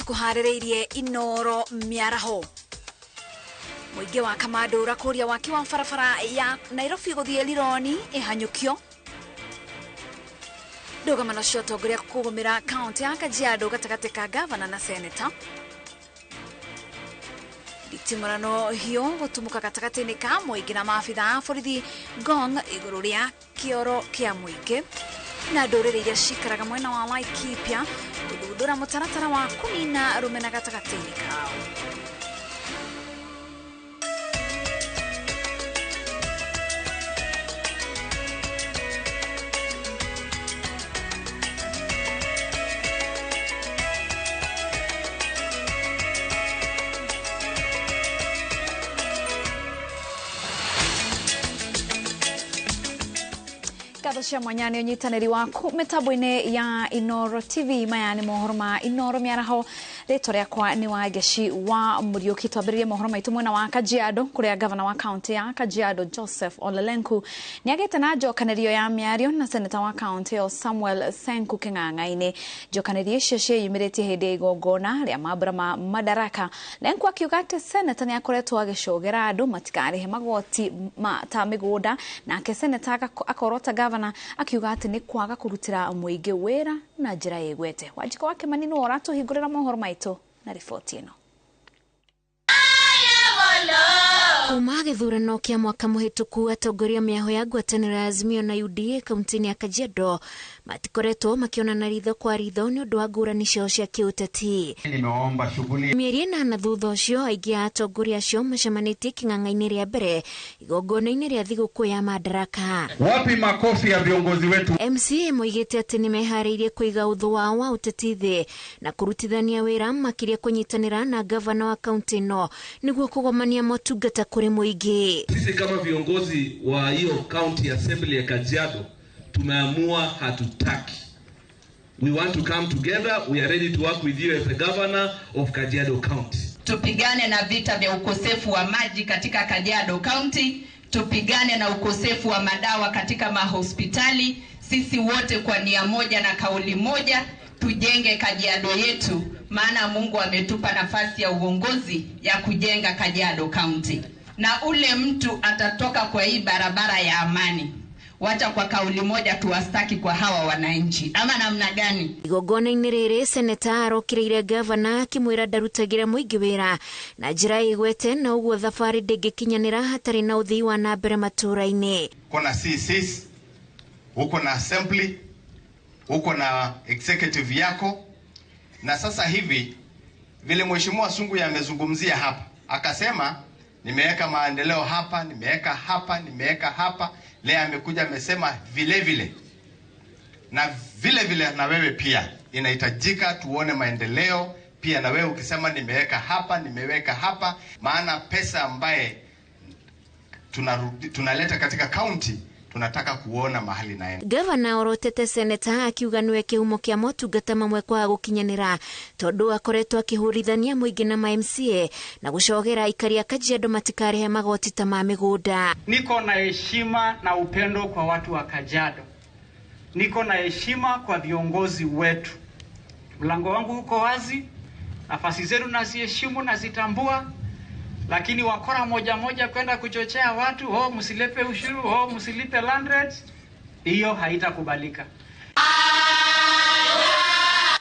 Tukuharĩrĩirie Inoro mĩaraho. Mũingĩ wa Kamandũra kũria waki wa barabara ya Nairobi gũthiĩ Rironi ĩhanyũkio. Ndũgamano cia ũtongoria kũgũmĩra kaunti ya Kajiado gatagatĩ ka gavana na seneta. Nditimũrano hiũ gũtumũka gatagatĩ-inĩ ka mũingĩ na maabitha a borithi Ngong igũrũ rĩa kĩoro kĩa mũingĩ. Na ndũrĩrĩ iria cikaraga mwena wa Laikipia gũthundũra mũtaratara wa kũnina rũmena gatagatĩ-inĩ kao. Ngatho cia mwanya nĩ ũnyitanĩri waku mĩtambo-inĩ ya Inoro TV. Maya nĩ mohoro ma Inoro mĩaraho. Rĩtwa rĩakwa nĩ Wangeci wa Mũriũki. Twambĩrĩrie mohoro maitũ mwena wa Kajiado kũrĩa gavana wa kaunti ya Kajiado Joseph Ole Lenku nĩagĩte na njokanĩrio ya mĩario na seneta wa kaunti ĩyo Samuel Senku Kĩng'ang'a-inĩ. Njokanĩrio icio ciĩyumĩrĩtie hĩndĩ ya igongona rĩa mambura ma Madaraka. Lenku akiuga atĩ seneta nĩakoretwo agĩcogera andũ matikarĩhe magoti ta mĩgũnda, nake seneta akorota gavana akiuga atĩ nĩ kwaga kũrutĩra mũingĩ wĩra na njĩra ĩgwete. Wanjikũ wa Kĩmani nĩwe ũratũhingũrĩra mohoro maitũ na riboti ĩno. Kuma gĩthurano kĩa mwaka mũhĩtũku, atongoria mĩaho ya ngwatanĩro ya Azimio na UDA kaunti-inĩ ya Kajiado matikoretwo makĩonana ritho kwa ritho nĩ ũndũ wa ngũrani ciao cia kĩũteti. Nimeomba shughuli. Mĩeri ĩnana thutha ũcio, aingĩ a atongoria acio macemanĩtie kĩng'ang'a-inĩ rĩa mbere igongona-inĩ rĩa thigũkũ ya Madaraka. Wapi makofi ya viongozi wetu? MCA moigĩte atĩ nĩmeharĩirie kũiga ũthũ wao wa ũteti thĩ na kũrutithania wĩra makĩria kũnyitanĩra na gavana wa kaunti ĩno nĩguo kũgomania motungata kũrĩ mũingĩ. Sisi kama viongozi wa hiyo county assembly ya Kajiado tumeamua hatutaki. We want to come together. We are ready to work with you as the governor of Kajiado County. Tupigane na vita vya ukosefu wa maji katika Kajiado County, tupigane na ukosefu wa madawa katika mahospitali. Sisi wote kwa nia moja na kauli moja tujenge Kajiado yetu, maana Mungu ametupa nafasi ya uongozi ya kujenga Kajiado County. Na ule mtu atatoka kwa hii barabara ya amani. Wacha kwa kauli moja tuwastaki kwa hawa wananchi. Ama namna gani? Igongona-inĩ rĩrĩ, seneta arokĩrĩire gavana akĩmwĩra ndarutagĩra mũingĩ wĩra na njĩra ĩgwete, na ũguo thabarĩ ndĩngĩkinyanĩra hatarĩ na ũthii wa na mbere matũũra-inĩ. Kuna CCs, uko na assembly, uko na executive yako. Na sasa hivi vile Mheshimiwa Sungu amezungumzia hapa, akasema nimeweka maendeleo hapa, nimeweka hapa, nimeweka hapa. Leo amekuja amesema vile vile. Na vile vile na wewe pia inahitajika tuone maendeleo pia na wewe ukisema nimeweka hapa, nimeweka hapa, maana pesa ambaye tunaleta katika county tunataka kuona mahali naenda. Gavana orotete seneta akiuga nĩwe kĩhumo kĩa motungata mamwe kwaga gũkinyanĩra tondũ akoretwo akĩhũrithania mũingĩ na ma MCA na gũcogera aikari a Kajiado matikarĩhe magoti ta ma mĩgũnda. Niko na heshima na upendo kwa watu wa Kajiado. Niko na heshima kwa viongozi wetu. Mlango wangu uko wazi, nafasi zenu naziheshimu, nazitambua. Lakini wakora moja moja kwenda kuchochea watu, oh msilipe ushuru, oh msilipe land rates, hiyo haitakubalika.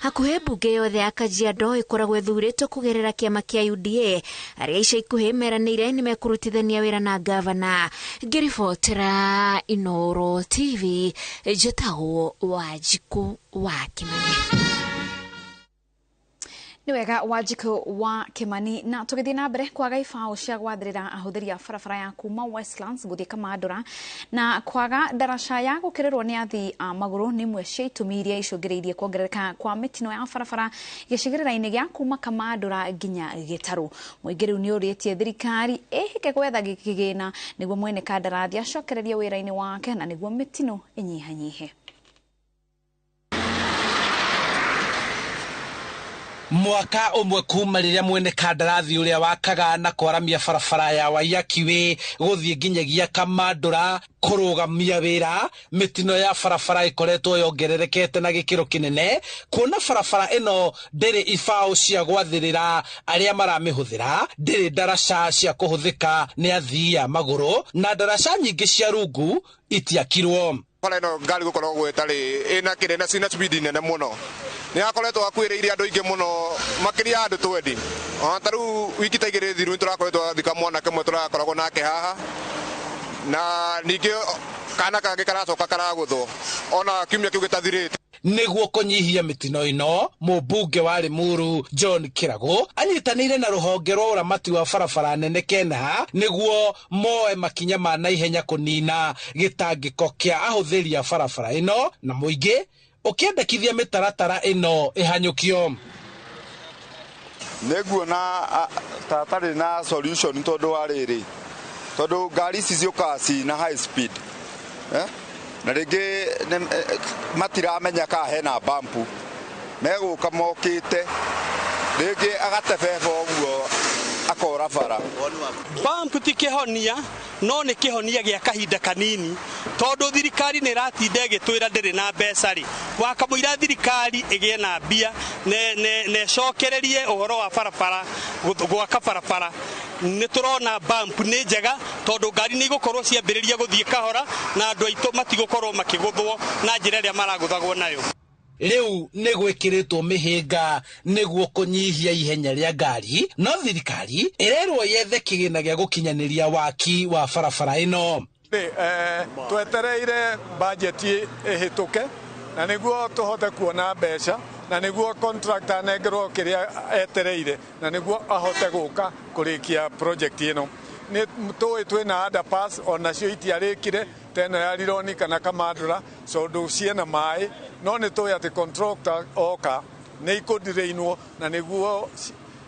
Hakuhĩ mbunge yothe ya Kajiado ĩkoragwo ĩthurĩtwo kũgerera kĩama kĩa UDA, arĩa ica ikuhĩ meranĩire nĩmekũrutithania wĩra na gavana. Ngĩribotera Inoro TV, njĩtagwo Wanjikũ wa Kĩmani. Nĩ wega Wanjikũ wa Kĩmani. Na tũgĩthiĩ na mbere kwaga ibaũ cia gwathĩrĩra ahũthĩri a barabara ya kuma Westlands gũthiĩ Kamandũra na kwaga ndaraca ya gũkĩrĩrwo nĩ athii a magũrũ nĩ imwe cia itũmi iria icũngĩrĩirie kuongerereka kwa mĩtino ya barabara gĩcigĩrĩra-inĩ gĩa kuma Kamandũra nginya Gĩtarũ. Mũingĩ rĩu nĩ ũrĩtie thirikari ĩhĩke gwetha kĩgĩna nĩguo mwene kandarathi acokererie wĩra-inĩ wake na nĩguo mĩtino ĩnyihanyihe. Mwaka ũmwe kuma rĩrĩa mwene kandarathi ũrĩa wakaga na kwaramia barabara ya Waiyaki Way gũthiĩ nginyagia Kamandũra kũrũgamia wĩra, mĩtino ya barabara ĩkoretwo yongererekete na gĩkĩro kĩnene, kuona barabara ĩno ndĩrĩ ibaũ cia gwathĩrĩra arĩa maramĩhũthĩra, ndĩrĩ ndaraca cia kũhũthĩka nĩ athii a magũrũ, na ndaraca nyingĩ cia rungu itiakirwo. Bara ĩno ngari gũkoragwo ĩtarĩ ĩna kĩrĩa na cina speed nene mũno, nĩ akoretwo akuĩrĩire andũ aingĩ mũno makĩria ya andũ 20. Ona ta rĩu wiki ta igĩrĩ thiru nĩ tũrakoretwo twathika mwanake ũmwe tũrakoragwo nake haha, na ningĩ kana kangĩ karacoka karagũthwo ona kiumia kĩu gĩtathirĩte. Nĩguo kũnyihia mĩtino ĩno, mũmbunge wa Limuru John Kĩragũ anyitanĩire na rũhonge rwa ũramati wa barabara nene KENHA nĩguo moe makinya ma naihenya kũnina gĩtangĩko kĩa ahũthĩri a barabara ĩno na mũingĩ ũkĩendekithia mĩtaratara ĩno ĩhanyũkio. Nĩnguona ta hatarĩ na solution tondũ wa rĩrĩ, tondũ ngari ici ciũkaga ci na high speed, na rĩngĩ matiramenya kana hena bump, megũka mokĩte rĩngĩ agatebeba ũguo akora bara. Bump ti kĩhonia, no nĩ kĩhonia gĩa kahinda kanini, tondũ thirikari nĩ ĩratinda ĩgĩtwĩra ndĩrĩ na mbeca rĩ, wakamũira thirikari ĩgĩe na mbia na ĩcokererie ũhoro wa barabara, gwaka barabara. Nĩ tũrona bump nĩ njega tondũ ngari nĩ igũkorwo ciambĩrĩria gũthiĩ kahora na andũ aitũ matigũkorwo makĩgũthwo na njĩra ĩrĩa maragũthagwo nayo. Rĩu nĩ gwĩkĩrĩtwo mĩhĩnga nĩguo kũnyihia ihenya rĩa ngari, no thirikari ĩrerwo yethe kĩgĩna gĩa gũkinyanĩria waki wa barabara ĩno. Twetereire bajeti ĩhĩtũke na nĩguo tũhote kuona mbeca, na nĩguo contractor anengerwo kĩrĩa etereire, na nĩguo ahote gũka kũrĩkia project ĩno. Nĩ tũĩ twĩna underpass onacio itiarĩkire ta ĩno ya Rironi kana Kamandũra tondũ ciĩna maĩ, no nĩ tũĩ atĩ contractor oka nĩ ikũndirĩinwo na nĩguo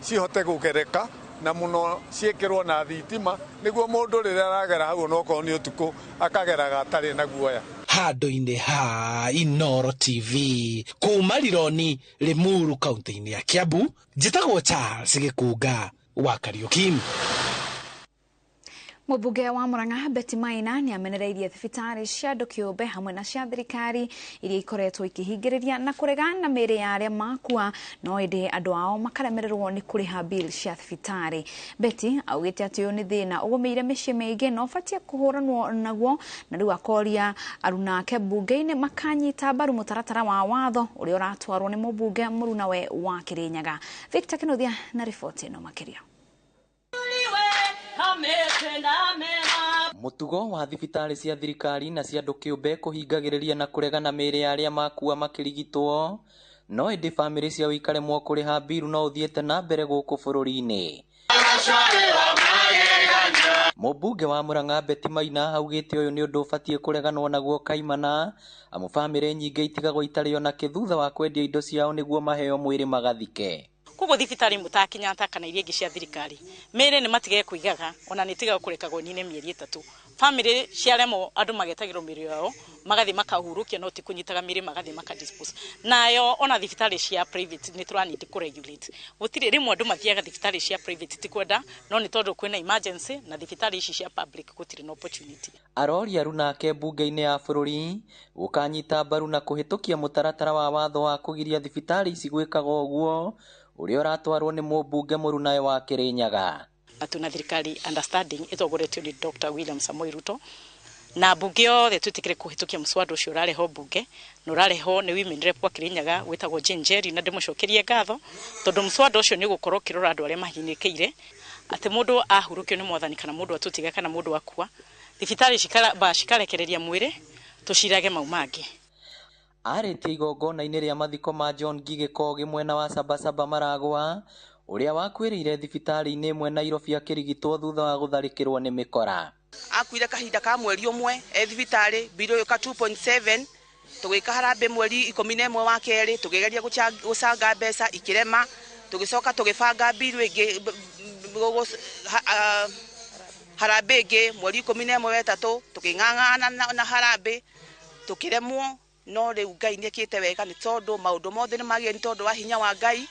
cihote gũgereka na mũno ciĩkĩrwo na thitima nĩguo mũndũ rĩrĩa aragera hau onokorwo nĩ ũtukũ akageraga atarĩ na guoya. Handũ-inĩ ha Inooro TV kuma Rironi, Limuru, kaunti-inĩ ya Kiambu, njĩtagwo Charles Gĩkunga wa Kariuki. Mũmbunge wa Murang'a Betty Maina nĩ amenereirie thibitarĩ cia andũ kĩũmbe hamwe na cia thirikari iria ikoretwo ikĩhingĩrĩria na kũrega na mĩĩrĩ ya arĩa makua, no ĩndĩ andũ ao makaremererwo nĩ kũrĩha bill cia thibitarĩ. Betty augĩte atĩ ũyũ nĩ thĩna ũgũmĩire mĩciĩ mĩingĩ na ũbatiĩ kũhũranwo naguo, na rĩu akoria arunake mbunge-inĩ makanyita mbaru mũtaratara wa watho ũrĩa ũratwarwo nĩ mũmbunge mũrunawe wa Kĩrĩnyaga. Victor Kĩnuthia na riboti ĩno makĩria. Mũtugo wa thibitarĩ cia thirikari na cia andũ kĩũmbe kũhingagĩrĩria na kũregana mĩĩrĩ ya arĩa makua makĩrigitwo, no ĩndĩ bamĩrĩ ciao ikaremwo kũrĩha mbiru no ũthiĩte na mbere gũkũ bũrũri-inĩ. Mũmbunge wa Murang'a Betty Maina augĩte ũyũ nĩ ũndũ ũbatiĩ kũreganwo naguo kaimana, amu bamĩrĩ nyingĩ itigagwo itarĩ ona kĩ thutha wa kwendia indo ciao nĩguo maheo mwĩrĩ magathike. Koguo thibitarĩ imwe ta Kenyatta kana iria ingĩ cia thirikari mĩĩrĩ nĩ matige kũigaga, ona nĩ itigaga kũrekagwo nine mĩeri 3. Bamĩrĩ ciaremwo andũ magetagĩrwo mĩĩrĩ yao magathiĩ makahurũkia, no ti kũnyitaga mĩĩrĩ magathiĩ makadispose nayo. Ona thibitarĩ cia private nĩ tũranindi kũregulate, gũtirĩ rĩmwe andũ mathiaga thibitarĩ cia private ti kwenda, no nĩ tondũ kwĩna emergency, na thibitarĩ ici cia public gũtirĩ na opportunity. Aroria arunake mbunge-inĩ ya bũrũri gũkanyita mbaru na kũhĩtũkia mũtaratara wa watho wa kũgiria thibitarĩ ici gwĩkaga ũguo ũrĩa ũratwarwo nĩ mũmbunge mũrunawe wa Kĩrĩnyaga. Na twĩna thirikari understanding ĩtongoretio nĩ Dr. William Samoei Ruto, na mbunge yothe twĩtĩkĩre kũhĩtũkia mũswada ũcio ũrarehwo mbunge na ũrarehwo nĩ women rep wa Kĩrĩnyaga wĩtagwo Jane Njeri, na ndĩmũcokerie ngatho tondũ mũswada ũcio nĩ ũgũkorwo ũkĩrora andũ arĩa mahinyĩrĩkĩire, atĩ mũndũ ahurũkio nĩ mwathani kana mũndũ atũtiga kana mũndũ akua, thibitarĩ cikarekereria mwĩrĩ tũcirage mau mangĩ. Arĩtie igongona-inĩ rĩa mathiko ma John Ngigĩ Kogi mwena wa Sabasaba Maragwa, ũrĩa wakuĩrĩire thibitarĩ-inĩ ĩmwe Nairobi akĩrigitwo thutha wa gũtharĩkĩrwo nĩ mĩkora. Akuire kahinda ka mweri ũmwe e thibitarĩ, mbirũ yũka 2.7, tũgĩka harambĩ mweri 11 wa kerĩ, tũkĩgeria gũcanga mbeca ikĩrema, tũgĩcoka tũgĩbanga mbirũ ĩngĩ harambĩ ĩngĩ mweri 11 wa ĩtatũ, tũkĩng'ang'ana na harambĩ tũkĩremwo, no rĩu Ngai nĩekĩte wega nĩ tondũ maũndũ mothe nĩ magĩrĩire nĩ tondũ wa hinya wa Ngai.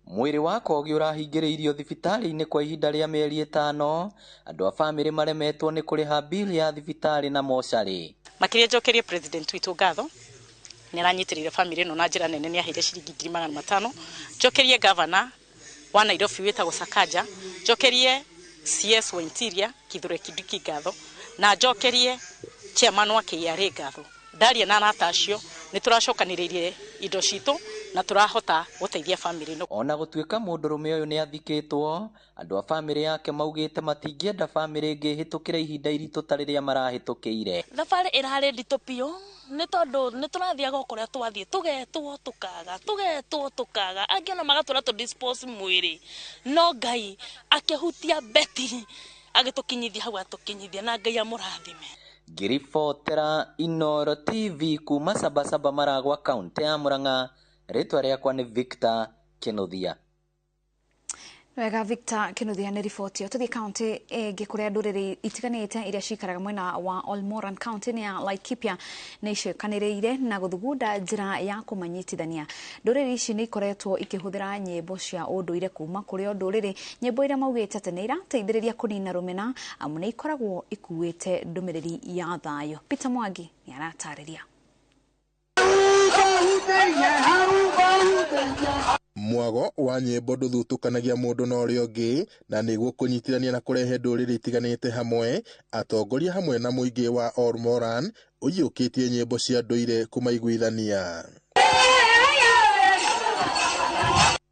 Mwĩrĩ wa Kogi ũrahingĩrĩirio thibitarĩ-inĩ kwa ihinda rĩa mĩeri 5, andũ a bamĩrĩ maremetwo nĩ kũrĩha bill ya thibitarĩ na mocarĩ. Makĩria njokerie president witũ ngatho, nĩ aranyitĩrĩire bamĩrĩ ĩno na njĩra nene, nĩ aheire ciringi 500,000. Njokerie governor wa Nairobi wĩtagwo Sakaja, njokerie CS wa Interior Kithure Kindiki ngatho, na njokerie chairman wa KRA ngatho. Ndaria na arata acio nĩ tũracokanĩrĩirie indo citũ na tũrahota gũteithia bamĩrĩ ĩno. Ona gũtuĩka mũndũrũme ũyũ nĩ athikĩtwo, andũ a bamĩrĩ yake maugĩte matingĩenda bamĩrĩ ĩngĩ ĩhĩtũkĩre ihinda iritũ ta rĩrĩa marahĩtũkĩire. Thabarĩ ĩrarĩ nditũ biũ nĩ tondũ nĩ tũrathiaga o kũrĩa twathiĩ, tũgetwo tũkaga, tũgetwo tũkaga, angĩ ona magatwĩra tũ dispose mwĩrĩ, no Ngai akĩhutia Betty agĩtũkinyithia hau atũkinyithia, na Ngai amũrathime. Ngĩribotera Inooro TV kuma Sabasaba Maragwa, kaunti ya Murang'a, rĩtwa rĩakwa nĩ Victor Kinuthia. Wega Victor Kinuthia nĩ riboti ĩyo. Tũthiĩ kaunti ĩngĩ kũrĩa ndũrĩrĩ itiganĩte iria cikaraga mwena wa Olmoran kaunti-inĩ ya Laikipia nĩ icokanĩrĩire na gũthugunda njĩra ya kũmanyitithania. Ndũrĩrĩ ici nĩ ikoretwo ikĩhũthĩra nyĩmbo cia ũndũire kuma kũrĩ o ndũrĩrĩ, nyĩmbo iria maugĩte atĩ nĩ irateithĩrĩria kũnina rũmena amu nĩ ikoragwo ikuĩte ndũmĩrĩri ya thayũ. Peter Mwangi nĩ aratarĩria. Mwago wa nyĩmbo ndũthutũkanagia mũndũ na ũrĩa ũngĩ, na nĩguo kũnyitithania na kũrehe ndũrĩrĩ itiganĩte hamwe, atongoria hamwe na mũingĩ wa Olmoran ũiyũkĩtie nyĩmbo cia ndũire kũmaiguithania.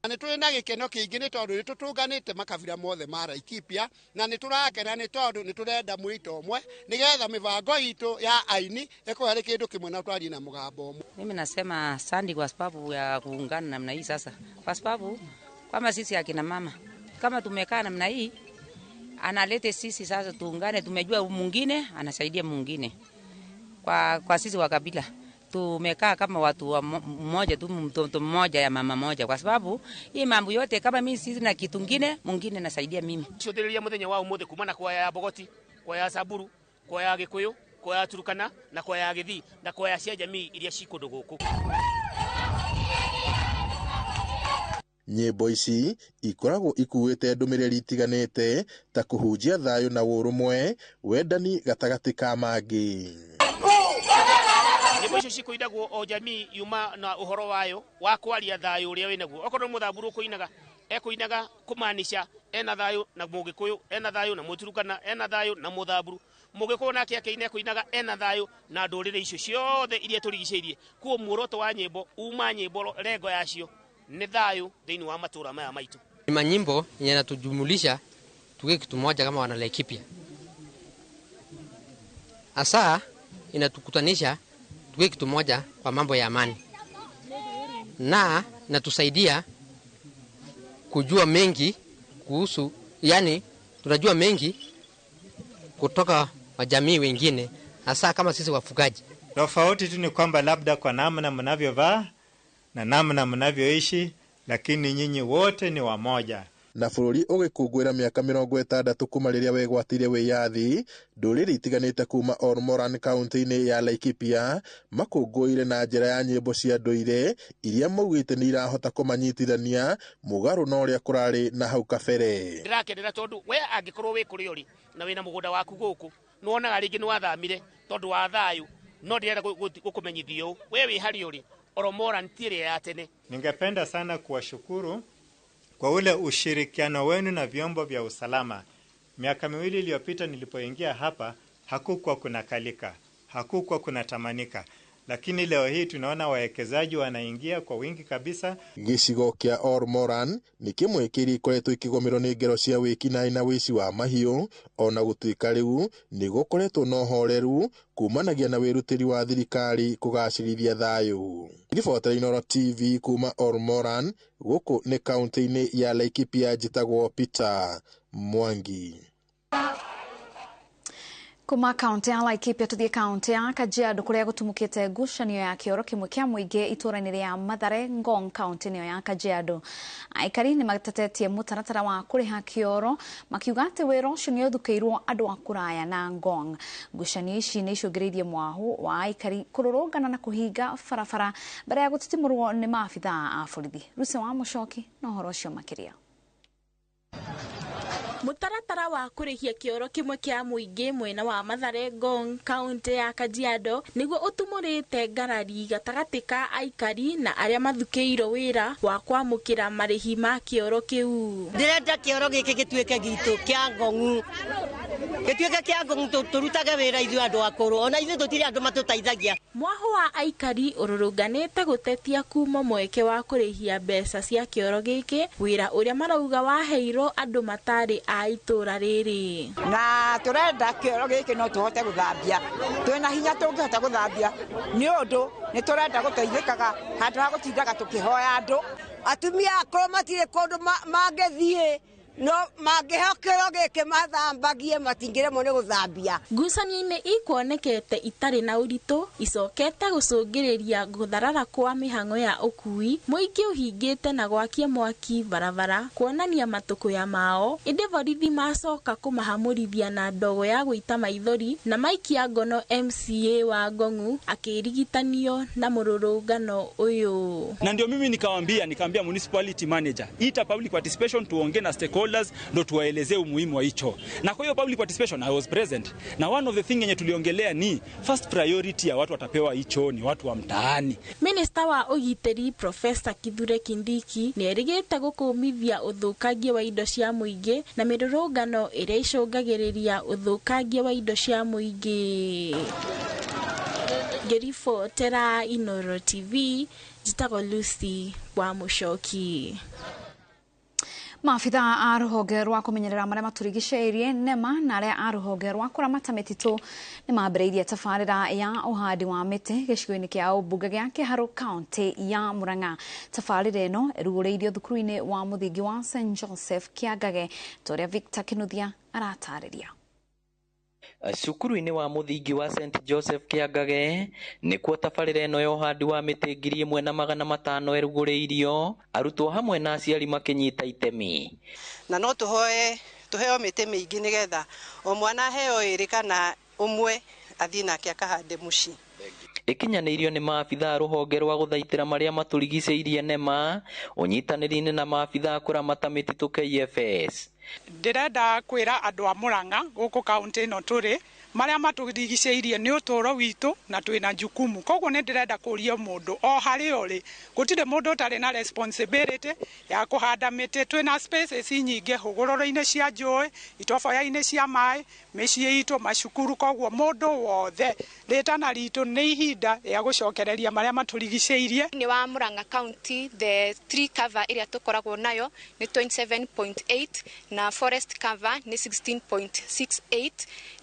Nĩ tũrĩ na gĩkeno kĩingĩ nĩ tondũ nĩ tũtũnganĩte makabira mothe ma Laikipia, na nĩ tũrakena nĩ tondũ nĩ tũrenda mwĩto ũmwe nĩgetha mĩbango itũ ya aini ĩkorwo ĩrĩ kĩndũ kĩmwe na twarie na mũgambo ũmwe. Mimi nasema asante kwa sababu ya kuungana namna hii sasa, kwa sababu kama sisi akina mama kama tumekaa namna hii, analete sisi sasa tuungane, tumejua mwingine anasaidia mwingine. Kwa sisi wa kabila tumekaa kama watu wa mmoja tu, mtoto mmoja ya mama moja, kwa sababu hii mambo yote kama mimi sisi na kitu kingine mwingine nasaidia mimi. Cũthĩrĩria mũthenya wa ũmũthĩ kuma na kwa ya Bogoti, kwa ya Samburu, kwa ya Gĩkũyũ, kwa ya Turkana na kwa ya Gĩthii na kwa ya cia jamii iria ci kũndũ gũkũ. Nyĩmbo ici ikoragwo ikuĩte ndũmĩrĩri itiganĩte ta kũhunjia thayũ na ũrũmwe, wendani gatagatĩ ka mangĩ. Nyĩmbo icio cikũinagwo o jamii yuma na ũhoro wayo wa kwaria thayũ ũrĩa wĩnaguo. Okorwo nĩ Mũthamburu ũkũinaga, ekũinaga kũmaanisha ena thayũ na Mũgĩkũyũ, ena thayũ na Mũturukana, ena thayũ na Mũthamburu. Mũgĩkũyũ nake akĩina ekũinaga ena thayũ na ndũrĩrĩ icio ciothe iria tũrigicĩirie. Kuo muoroto wa nyĩmbo uma nyĩmbo rengo yacio nĩ thayũ thĩinĩ wa matũra maya maitũ. Ni manyimbo yenye yanatujumulisha tuwe kitu moja kama wana Laikipia. Hasa inatukutanisha tuwe kitu moja kwa mambo ya amani, na inatusaidia kujua mengi kuhusu, yani tunajua mengi kutoka majamii wengine, hasa kama sisi wafugaji. Tofauti tu ni kwamba labda kwa namna mnavyovaa na namna mnavyoishi, lakini nyinyi wote ni wamoja. Na bũrũri ũgĩkũngũĩra mĩaka 60 kuma rĩrĩa wegwatĩire wĩyathi, ndũrĩrĩ itiganĩte kuma Olmoran kaunti-inĩ ya Laikipia makũngũĩire na njĩra ya nyĩmbo cia ndũire iria maugĩte nĩ irahota kũmanyitithania mũgarũ na ũrĩa kũrarĩ na hau kabere. Ndĩrakenera tondũ we angĩkorwo wĩ kũrĩa ũrĩ na wĩna mũgũnda waku gũkũ, nĩwonaga rĩngĩ nĩwathamire tondũ wa thayũ, no ndĩrenda gũkũmenyithia ũũ, we wĩ harĩa ũrĩ Olmoran ti ĩrĩa ya tene. Ningependa sana kuwashukuru kwa ule ushirikiano wenu na vyombo vya usalama. Miaka miwili iliyopita nilipoingia hapa, hakukuwa kunakalika, hakukuwa kunatamanika. Lakini leo hii tunaona wawekezaji wanaingia kwa wingi kabisa. Gĩcigo kĩa Olmoran nĩ kĩmwe kĩrĩa ikoretwo ikĩgũmĩrwo nĩ ngero cia wĩkinaĩ na wĩici wa mahiũ, ona gũtuĩka rĩu nĩ gũkoretwo na ũhoreru kumanagia na wĩrutĩri wa thirikari kũgacĩrithia thayũ. Ribota Inooro TV kuma Olmoran, gũkũ nĩ kaunti-inĩ ya Laikipia, njĩtagwo Peter Mwangi. Kuma kaunti ya Laikipia tuthie kaunti ya Kajiado kuria gutumukite ngucanio ya kioro kimwe kia muingi itura-ini ria Mathare Ngong kaunti ĩyo ya Kajiado. Aikari ni matetetie mutaratara wa kuriha kioro makiuga ati wira ucio ni uthukirwo andu a kuraya na Ngong. Ngucanio ici ni icũngĩrĩirie mwahu wa aikari kururungana na kuhinga barabara mbere ya gutitimũrwo ni maabithaa a borithi. Ruce wa Mucoki na ũhoro ũcio makĩria. Mutaratara wa kurihia kioro kimwe kia muingi mwena wa Mathare Ngong kaunti ya Kajiado niguo utumurite ngarari gatagati ka aikari na aria mathukiirwo wira wa kwamukira marihi ma kioro kiu. Ndirenda kioro giki gituike gitu kia Ngongu, gituike kia Ngongu turutage wira ithuĩ andũ akũrũ, ona ithuĩ tũtirĩ andũ matũteithagia. Mwaho wa aikari ũrũrũnganĩte gũtetia kuma mweke wa kũrĩhia mbeca cia kĩoro gĩkĩ, wĩra ũrĩa marauga waheirwo andũ matarĩ a itũra rĩrĩ. Na tũrenda kĩoro gĩkĩ no tũhote gũthambia, twĩna hinya tũngĩhota gũthambia nĩ ũndũ nĩ tũrenda gũteithĩkaga handũ ha gũtindaga tũkĩhoya andũ. Atumia akũrũ matirĩ kũndũ mangĩthiĩ, no mangĩheo kĩoro gĩkĩ mathambagie matingĩremwo nĩ gũthambia. Ngucanio-inĩ ikuonekete itarĩ na ũritũ icokete gũcũngĩrĩria gũtharara kwa mĩhang'o ya ũkui, mũingĩ ũhingĩte na gwakia mwaki barabara kuonania matũkũya mao, ĩndĩ borithi macoka kũmahamũrithia na ndogo ya gũita maithori na maikia ngono MCA wa Ngong'u akĩrigitanio na mũrũrũngano ũyũ. Na ndio mimi nikaambia municipality manager, ita public participation tuongee na stakeholders ndo tuwaelezee umuhimu wa hicho. Na kwa hiyo public participation I was present. Na one of the thing yenye tuliongelea ni first priority ya watu watapewa hicho ni watu wa mtaani. Minister wa ũgitĩri Professor Kithure Kindiki nĩerĩgĩte gũkũmithia ũthũkangia wa indo cia mũingĩ na mĩrũrũngano ĩrĩa icũngagĩrĩria ũthũkangia wa indo cia mũingĩ. Ngĩribotera Inooro TV, njĩtagwo Lucy wa Mũcoki. Maabithaa a rũhonge rwa kũmenyerera marĩa matũrigicĩirie NEMA na arĩa a rũhonge rwa kũramata mĩtitũ nĩ mambĩrĩirie tabarĩra ya ũhandi wa mĩtĩ gĩcigo-inĩ kĩa ũmbunge gĩa Kĩharũ kaunti ya Murang'a. Tabarĩra ĩno ĩrugũrĩirio thukuru-inĩ wa mũthingi wa St Joseph Kĩangage ta ũrĩa Victor Kinuthia aratarĩria. Cukuru-inĩ wa mũthingi wa St Joseph Kĩangage nĩkuo tabarĩra ĩno ya ũhandi wa mĩtĩ 1500 ĩrugũrĩirio, arutwo hamwe na aciari makĩnyita itemi. Na no tũhoe tũheo mĩtĩ mĩingĩ nĩgetha o mwana aheo ĩrĩ kana ũmwe athiĩ nake akahande mũciĩ. Ĩkinyanĩirio nĩ maabithaa rũhonge rwa gũthaitĩra marĩa matũrigicĩirie NEMA ũnyitanĩri-inĩ na maabithaa kũramata mĩtitũ KFS. Ndĩrenda kwĩra andũ a Murang'a gũkũ kaunti ĩno tũrĩ marĩa matũrigicĩirie nĩ ũtũũro witũ na twĩna jukumu, koguo nĩ ndĩrenda kũria mũndũ o harĩa ũrĩ, gũtirĩ mũndũ ũtarĩ na responsibility ya kũhanda mĩtĩ. Twĩna spaces nyingĩ hũgũrũrũ-inĩ cia njũĩ, itoboya-inĩ cia maĩ, mĩciĩ itũ, macukuru, koguo mũndũ wothe rĩtana ritũ nĩ ihinda rĩa gũcokereria marĩa matũrigicĩirie. Thĩinĩ wa Murang'a County the tree cover ĩrĩa tũkoragwo nayo nĩ 27.8 na forest cover nĩ 16.68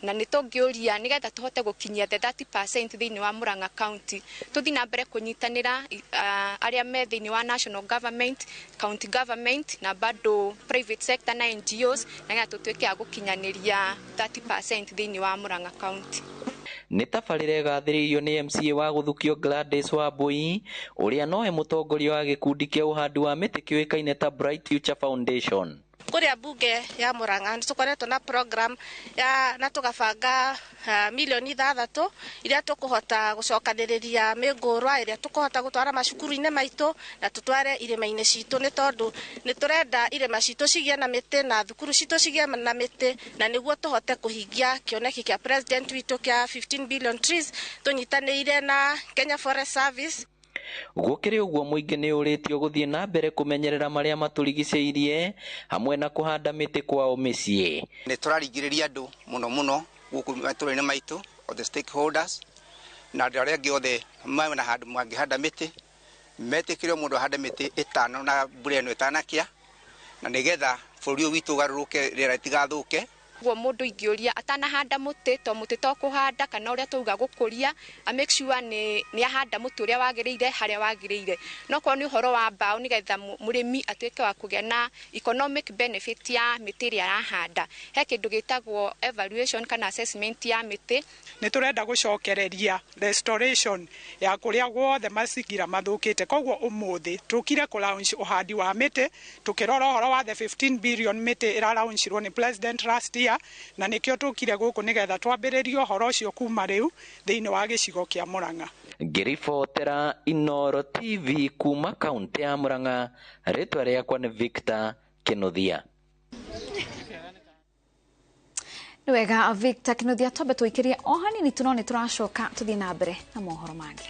na nĩ tũngĩũria nĩgetha tũhote gũkinyia the 30% thĩinĩ wa Murang'a County tũthiĩ na mbere kũnyitanĩra arĩa me thĩinĩ wa national government, county government na bado private sector na NGOs nĩgetha tũtuĩke a gũkinyanĩria 30% thĩinĩ wa Murang'a County. Nĩ tabarĩra ĩgathĩrĩirio nĩ MCA wa gũthukio Gladys Wambui ũrĩa nowe mũtongoria wa gĩkundi kĩa ũhandi wa mĩtĩ kĩũĩkaine ta Bright Future Foundation. Kuria bunge ya Murang'a nĩ na program ya na tugabanga milioni 6 iria tukuhota gucokanĩrĩria mĩngũrwa iria tukuhota gutwara macukuru-inĩ maitũ na tutware irĩma-inĩ citũ nĩ tondũ nĩ tũrenda irĩma citũ cigĩe na mĩtĩ na thukuru citũ cigĩe na mĩtĩ na nĩguo tũhote kũhingia kĩoneki kĩa president witũ kĩa 15 billion trees tũnyitanĩire na Kenya Forest Service. Gũkĩrĩ ũguo mũingĩ nĩ ũrĩtio gũthiĩ na mbere kũmenyerera marĩa matũrigicĩirie hamwe na kũhanda mĩtĩ kwao mĩciĩ. Nĩ tũraringĩrĩria andũ mũno mũno gũkũ matũra-inĩ maitũ, the stakeholders na andũ arĩa angĩ othe mena handũ mangĩhanda mĩtĩ, metĩkĩrio mũndũ ahande mĩtĩ 5 na mbura ĩno ĩtanakia, na nĩgetha bũrũri ũyũ witũ ũgarũrũke rĩera rĩtigathũke. Guo mundu ingiuria atanahanda muti to muti to kuhanda kana uria tuuga gukuria a make sure ni ahanda muti uria wagiriire haria wagiriire. No korwo ni uhoro wa mbao nigetha murimi atuike wa kugia na economic benefit ya miti iria arahanda. He kindu gitagwo evaluation kana assessment ya miti. Ni turenda gucokereria restoration ya kuria guothe macingira mathukite. Koguo umuthi tukire ku launch uhandi wa miti tukirora uhoro wa the 15 billion miti ira launchirwo ni President last year, na nikio tukire guku nigetha twambiririe uhoro ucio kuma riu thiini wa gicigo kia Murang'a. Ngiribotera Inooro TV kuma kaunti ya Murang'a, ritwa riakwa ni Victor Kinuthia. Nĩ wega Victor Kinuthia, twambe tũikĩrie o hanini tu no nĩ tũracoka tũthiĩ na mbere na mohoro mangĩ.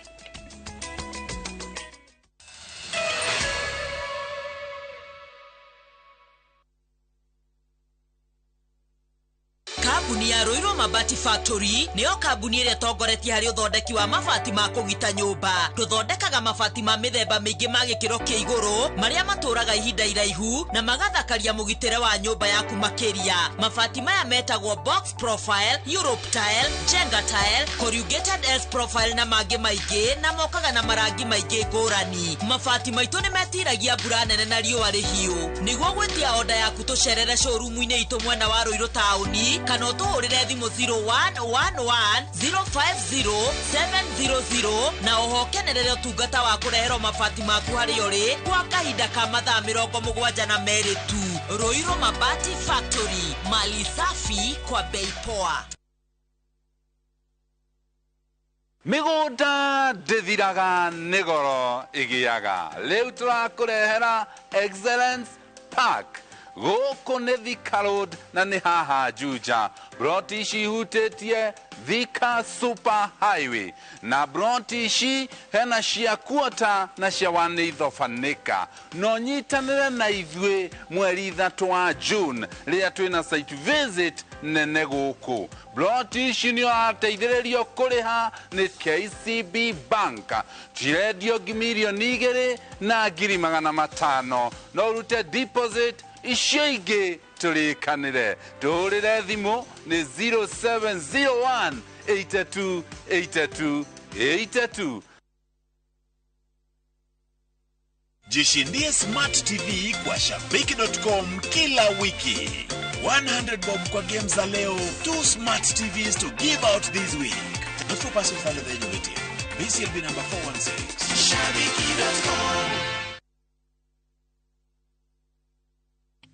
Kambuni ya Ruiru Mabati Factory niyo kambuni ĩrĩa ĩtongoretie harĩ ũthondeki wa mabati ma kũgita nyũmba. Tũthondekaga mabati ma mĩthemba mĩingĩ ma gĩkĩro kĩa igũrũ marĩa matũraga ihinda iraihu na magathakaria mũgitĩre wa nyũmba yaku makĩria. Mabati maya metagwo box profile, Europe tile, Jenga tile, corrugated S profile na mangĩ maingĩ, na mokaga na marangi maingĩ ngũrani. Mabati maitũ nĩ metiragia mbura nene na riũa rĩhiũ. Nĩguo gwĩtia oda yaku tũcerere showroom-inĩ itũ mwena wa Ruiru taũni kana ũtũhũrĩre thimũ 0111 050 700 na oho kenerere ũtungata wa kũreherwo mabati maku harĩa ũrĩ kwa kahinda ka mathaa 72 tu. Ruiru Mabati Factory, mali safi kwa bei poa. Mĩgũnda ndĩthiraga nĩ goro ĩgĩaga. Rĩu tũrakũrehera Excellence Park. Gũkũ nĩ Thika Road na nĩ haha Juja. Broti ici ihutĩtie Thika Super Highway. Na broti ici hena cia kuota na cia 1/8. No nyitanĩre na ithuĩ mweri 3 wa June rĩrĩa twĩna site visit nene gũkũ. Broti ici nĩ ũrateithĩrĩrio kũrĩha nĩ KCB Bank. Cirendio 2,500,000. No ũrute deposit icio ingĩ tũrĩkanĩre. Tũhũrĩre thimũ nĩ 0701 82 82 82. Jishindie Smart TV kwa Shabiki.com kila wiki. 100 bob kwa game za leo, 2 Smart TVs to give out this week. Not for persons under the age of 18. BCLB number 416. Shabiki.com.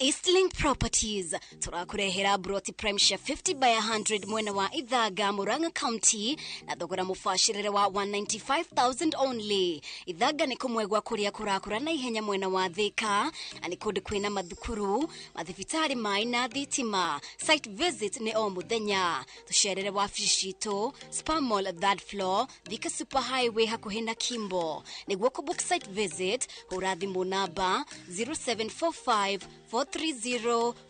Eastlink Properties turakurehera broti prime share 50 by 100 mwena wa Ithaga Murang'a County na thogora mubacirire wa 195,000 only. Ithaga ni kumwe gwa kuria kurakura na ihenya mwena wa Thika na ni kundu kwina mathukuru, mathibitari mai na thitima. Site visit ni o muthenya. Tucerere wabici citu Spa Mall third floor, Thika Super Highway hakuhi na Kimbo. Niguo ku book site visit hura thimu namba 0745 430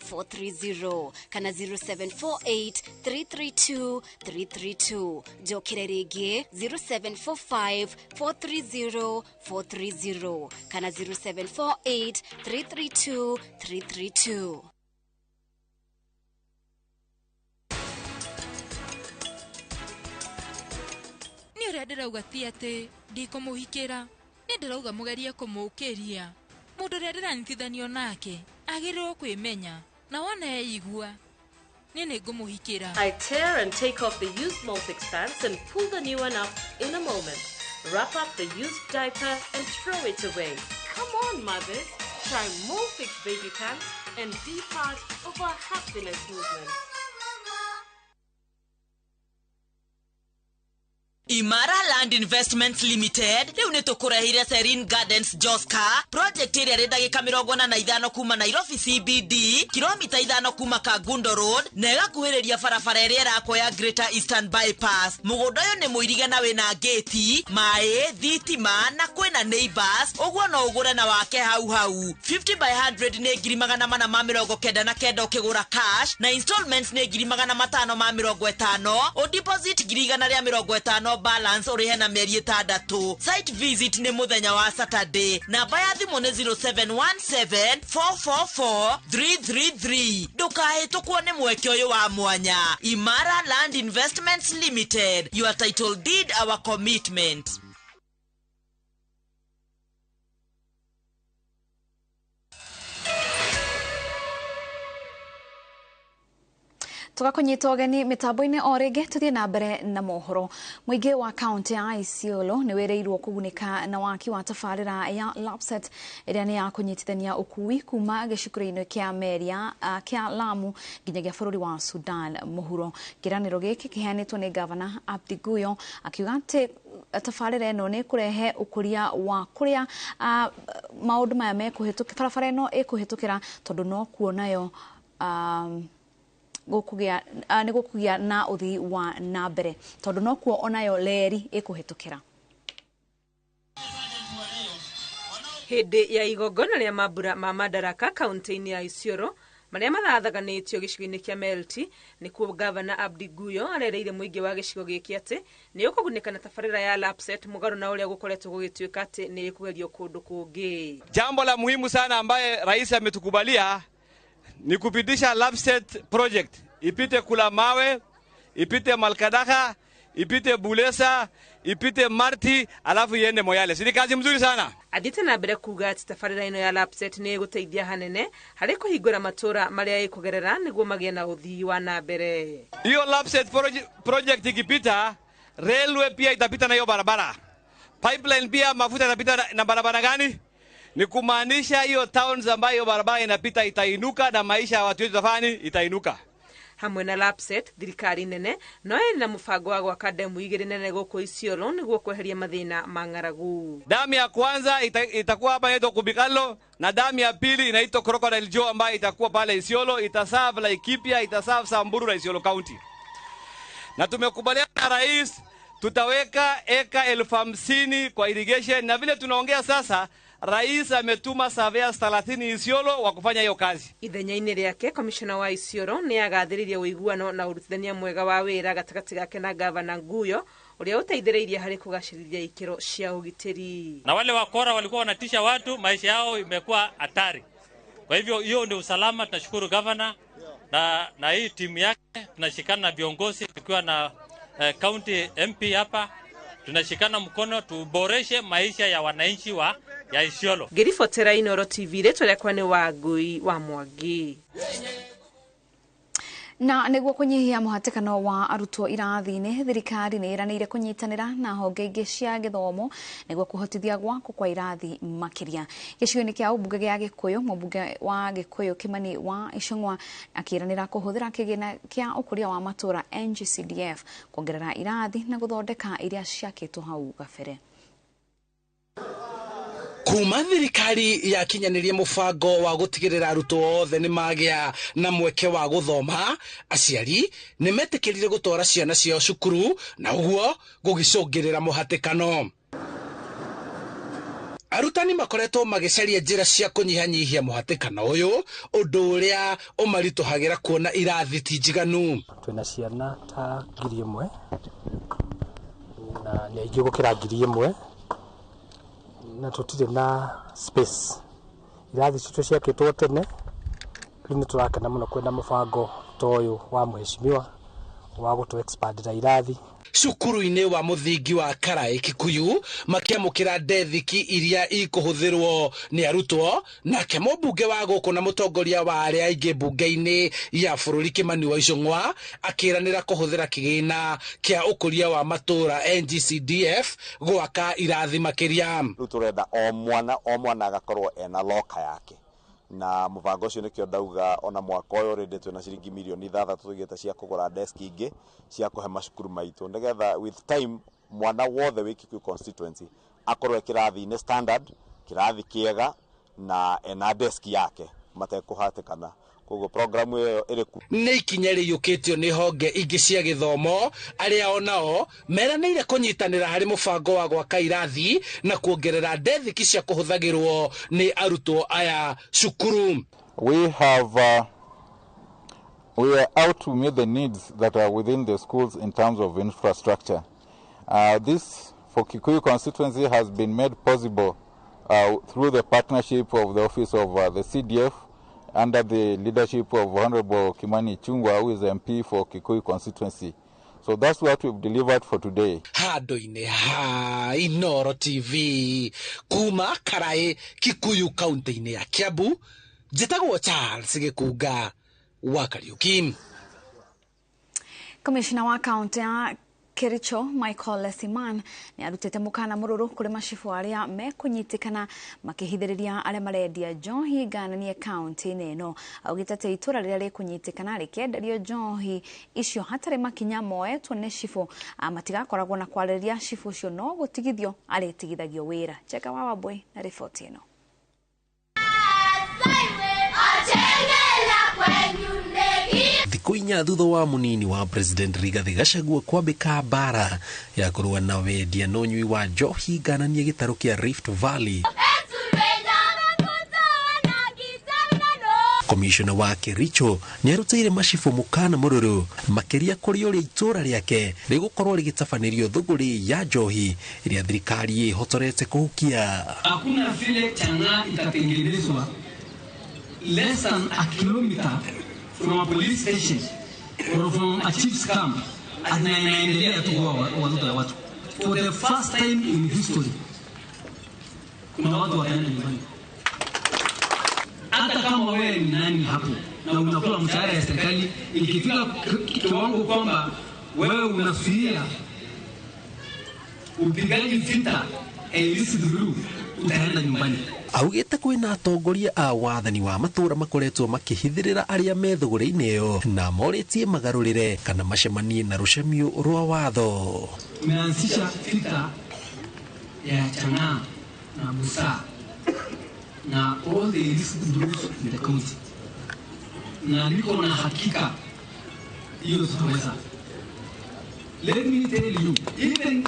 430 kana 0748 332 332. Njokere rĩngĩ 0745 430 430 kana 0748 332 332. Nĩ ũrĩa ndĩrauga ti atĩ ndikũmũhikĩra, nĩ ndĩrauga mũgerie kũmũũkĩria. Mũndũ ũrĩa ndĩranyitithanio nake agĩrĩirwo kwĩmenya na wona eigua niĩ nĩ ngũmũhikĩra. I tear and take off the used Molfix pants and pull the new one up in a moment. Wrap up the used diaper and throw it away. Come on, mothers, try Molfix baby pants and be part of our happiness movement. Imara Land Investments Limited riu ni tukureheire Serene Gardens Joska project ĩrĩa ĩrĩ ndagĩka 45 kuma Nairobi CBD, kilomita 5 kuma Kangundo Road na ĩgakuhĩrĩria barabara ĩrĩa ĩrakwo ya Greater Eastern Bypass. Mũgũnda ũyũ nĩ mũirige na wĩna ngĩti, maĩ, thitima na kwĩna neighbors, ũguo no ũgũre na wake hau hau. 50 by 100 nĩ 499 ũkĩgũra cash na installments nĩ 550, o deposit 150 Balance ũrĩhe na mĩeri 6. Site visit nĩ mũthenya wa Saturday. Namba ya thimũ nĩ 0717444333. Ndũkahĩtũkwo nĩ mweke ũyũ wa mwanya. Imara Land Investments Limited, your title deed, our commitment. Tugakunyita ũgeni mĩtambo-inĩ o rĩngĩ tũthiĩ na mbere na mohoro. Mũingĩ wa kaunti ya Isiolo nĩ wĩrĩirwo kũgunĩka na waki wa tabarĩra ya Lapsset ĩrĩa nĩ ya kũnyitithania ũkui kuma gĩcukĩro-inĩ kĩa meria kĩa Lamu nginyagia bũrũri wa Sudan mũhuro. Kĩranĩro gĩkĩ kĩheanĩtwo nĩ Gavana Abdi Guyo akiuga atĩ tabarĩra ĩno nĩ kũrehe ũkũria wa kũrĩa maũndũ maya mekũhĩtũkĩra, barabara ĩno ĩkũhĩtũkĩra tondũ no kuo nayo nĩ gũkũgĩa na ũthii wa na mbere tondũ no kuo onayo reri ĩkũhĩtũkĩra. Hĩndĩ ya igongona rĩa mambura ma Madaraka kaunti-inĩ ya Isiolo marĩa mathathaganĩtio gĩcigo-inĩ kĩa Melti, nĩkuo Gavana Abdi Guyo arereire mũingĩ wa gĩcigo gĩkĩ atĩ nĩ ũkũgunĩka na tabarĩra ya Lapsset mũgarũ na ũrĩa gũkoretwo gũgĩtuĩka atĩ nĩ ĩkũgerio kũndũ kũngĩ. Jambo la muhimu sana ambaye rais ametukubalia ni kupitisha Lapsset project ipite Kula Mawe, ipite Malkadaha, ipite Bulesa, ipite Marti, alafu iende Moyale. Si kazi mzuri sana. Athiĩte na mbere kuga atĩ tabarĩra ĩno ya Lapsset nĩ ĩgũteithia hanene harĩ kũhingũra matũra marĩa ĩkũgerera nĩguo magĩe na ũthii wa na mbere. Hiyo Lapsset project ikipita, railway pia itapita na hiyo barabara. Pipeline pia mafuta itapita na barabara gani? Ni kumaanisha hiyo towns ambayo barabara inapita itainuka na maisha ya watu wetu tafani itainuka. Hamwe na Lapsset, thirikari nene no ĩrĩ na mũbango wa gwaka ndemu 2 nene gũkũ Isiolo nĩguo kweheria mathĩna ma ng'aragu. Damu ya kwanza itakuwa hapa inaitwa Kubikalo na damu ya pili inaitwa Crocodile Joe ambayo itakuwa pale Isiolo, itaserve Laikipia, itaserve Samburu na Isiolo County. Na tumekubaliana na rais tutaweka eka 50,000 kwa irrigation, na vile tunaongea sasa rais ametuma surveyors 30 Isiolo wa kufanya hiyo kazi. Ithenya-inĩ rĩake, komishona wa Isiolo nĩ agathĩrĩirie ũiguano na ũrutithania mwega wa wĩra gatagatĩ gake na Gavana Nguyo ũrĩa ũteithĩrĩirie harĩ kũgacĩrithia ikĩro cia ũgitĩri. Na wale wakora walikuwa wanatisha watu, maisha yao imekuwa hatari. Kwa hivyo hiyo ndio usalama. Tunashukuru gavana na hii timu yake, tunashikana na viongozi tukiwa na county MP hapa, tunashikana mkono tuboreshe maisha ya wananchi wa ya Isiolo. Ngĩribotera Inooro TV, rĩtwa rĩakwa nĩ Wangui wa Mwangi. Na nĩguo kũnyihia mũhatĩkano wa arutwo irathi-inĩ, thirikari nĩ ĩranĩire kũnyitanĩra na honge ingĩ cia gĩthomo nĩguo kũhotithia gwakwo kwa irathi makĩria. Gĩcigo-inĩ kĩa ũmbunge gĩa Gĩkũyũ, mũmbunge wa Gĩkũyũ Kimani wa Ichung'wa akĩranĩra kũhũthĩra kĩgĩna kĩa ũkũria wa matũũra NGCDF kuongerera irathi na gũthondeka iria ciakĩtwo hau gabere. Kuma thirikari yakinyanirie mubango wa gutigirira arutwo othe ni magĩa na mweke wa guthoma, aciari ni metikirire gutwara ciana ciao cukuru na uguo gugicũngĩrĩra mũhatĩkano. Arutani makoretwo magĩcaria njĩra cia kũnyihanyihia mũhatĩkano ũyũ, ũndũ ũrĩa ũmaritũhagĩra kuona irathi ti njiganu. Twĩna ciana ta 1,000 na nĩ aingĩ gũkĩra 1,000 na tũtirĩ na space. Irathi citũ ciakĩtwo tene, rĩu nĩ tũrakena mũno kwĩna mũbango ta ũyũ wa mheshimiwa wa gũtũ expandĩra irathi. Cukuru-inĩ wa mũthingi wa Karai Kikuyu makiamũkĩra ndethiki iria ikũhũthĩrwo nĩ arutwo, nake mũmbunge wa gũkũ na mũtongoria wa arĩa aingĩ mbunge-inĩ ya bũrũri Kimani wa Ichung'wa akĩranĩra kũhũthĩra kĩgĩna kĩa ũkũria wa matũũra NGCDF gwaka irathi makĩria. Rĩu tũrenda o mwana agakorwo ena loka yake, na mũbango ũcio nĩkĩo ndauga ona mwaka ũyũ already twĩna ciringi mirioni 6 tũigĩte cia kũgũra desk ingĩ cia kũhe macukuru maitũ, nĩgetha with time mwana wothe wĩ Kikuyu constituency akorwo e kĩrathi-inĩ standard, kĩrathi kĩega na ena desk yake matekũhatĩkana. Koguo programu ĩyo ĩrĩ ku. Nĩ ikinya rĩiyũkĩtio nĩ honge ingĩ cia gĩthomo arĩa onao meranĩire kũnyitanĩra harĩ mũbango wa gwaka irathi na kuongerera ndethiki cia kũhũthagĩrwo nĩ arutwo aya cukuru. We are out to meet the needs that are within the schools in terms of infrastructure. This for Kikuyu constituency has been made possible through the partnership of the office of the CDF under the leadership of Honorable Kimani Ichung'wah, who is MP for Kikuyu constituency. So that's what we've delivered for today. Handũ-inĩ ha Inooro TV kuma Karaĩ, Kikuyu, kaunti-inĩ ya Kiambu, njĩtagwo Charles Gĩkunga wa Kariuki. Komishina wa kaunti ya Kericho Michael Lesiman nĩ arutĩte mũkana mũrũrũ kũrĩ macibũ arĩa mekũnyitĩkana makĩhithĩrĩria arĩa marendia njohi ngananie kaunti-inĩ ĩno. Augĩte atĩ itũra rĩrĩa rĩkũnyitĩkana rĩkĩenderio njohi icio hatarĩ makinya moetwo nĩ cibũ, matigakoragwo na kwarĩrĩria cibũ ũcio no gũtigithio arĩtigithagio wĩra. Njega wa Wambui na riboti ĩno. Thikũ 4 thutha wa munini wa President Rigathi Gachagua kwambĩka mbara ya kũrũa na wendia na ũnyui wa njohi ngananie gĩtarũ kĩa Rift Valley, Komishona wa Kericho nĩarutĩire macibũ mũkana mũrũrũ makĩria kũrĩ ũrĩa itũra rĩake rĩgũkorwo rĩgĩtabanĩrio thũgũrĩ ya njohi ĩrĩa thirikari ĩhotorete kũhukia. Hakuna vile chang'aa itatengenezwa less than a kilometer from a police station or from a chief's camp, na inaendelea tu kuua watoto ya watu. For the first time in history, kuna watu wataenda nyumbani. Hata kama wewe ni nani hapo na unakula mshahara ya serikali, ikifika kiwango kwamba wewe unazuia upigaji vita illicit brew, utaenda nyumbani. Augĩte kwĩna atongoria a wathani wa matũra makoretwo makĩhithĩrĩra arĩa me thũgũrĩ-inĩ ĩyo na morĩtie magarũrĩre kana macemanie na rũcemio rwa watho. Tumeanzisha vita ya chang'aa na busaa na all the illicit brews in the county, na niko na hakika hiyo tutaweza. Let me tell you, even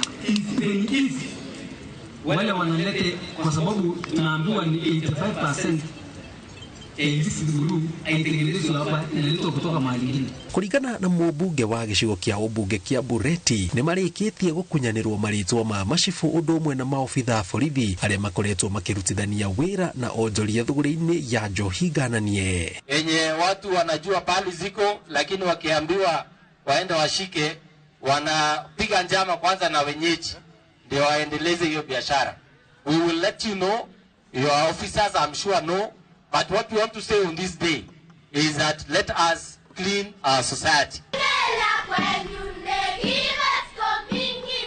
if wale wanalete, kwa sababu tunaambiwa ni 85% illicit brew haitengenezwi hapa, inaletwa kutoka mahali ingine. Kũringana na mũmbunge wa gĩcigo kĩa ũmbunge kĩa Bureti, nĩ marĩkĩtie gũkunyanĩrwo marĩtwa ma macibũ ũndũ ũmwe na maobitha a borithi arĩa makoretwo makĩrutithania wĩra na onjoria thũgũrĩ-inĩ ya njohi ngananie. Enye watu wanajua pahali ziko, lakini wakiambiwa waende washike, wanapiga njama kwanza na wenyeji ndio waendeleze hiyo biashara. We will let you know, your officers I'm sure know, but what we want to say on this day is that let us clean our society.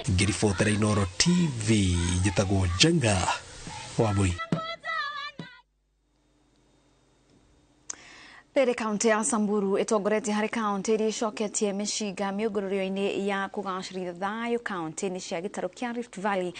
Ngĩribotera Inooro TV, njĩtagwo Njenga Wambui. Rĩrĩ kaunti ya Samburu ĩtongoretie harĩ kaunti iria icoketie mĩcinga mĩũngũrũrio-inĩ ya kũgacĩrithia thayũ kaunti-inĩ cia gĩtarũ kĩa Rift Valley.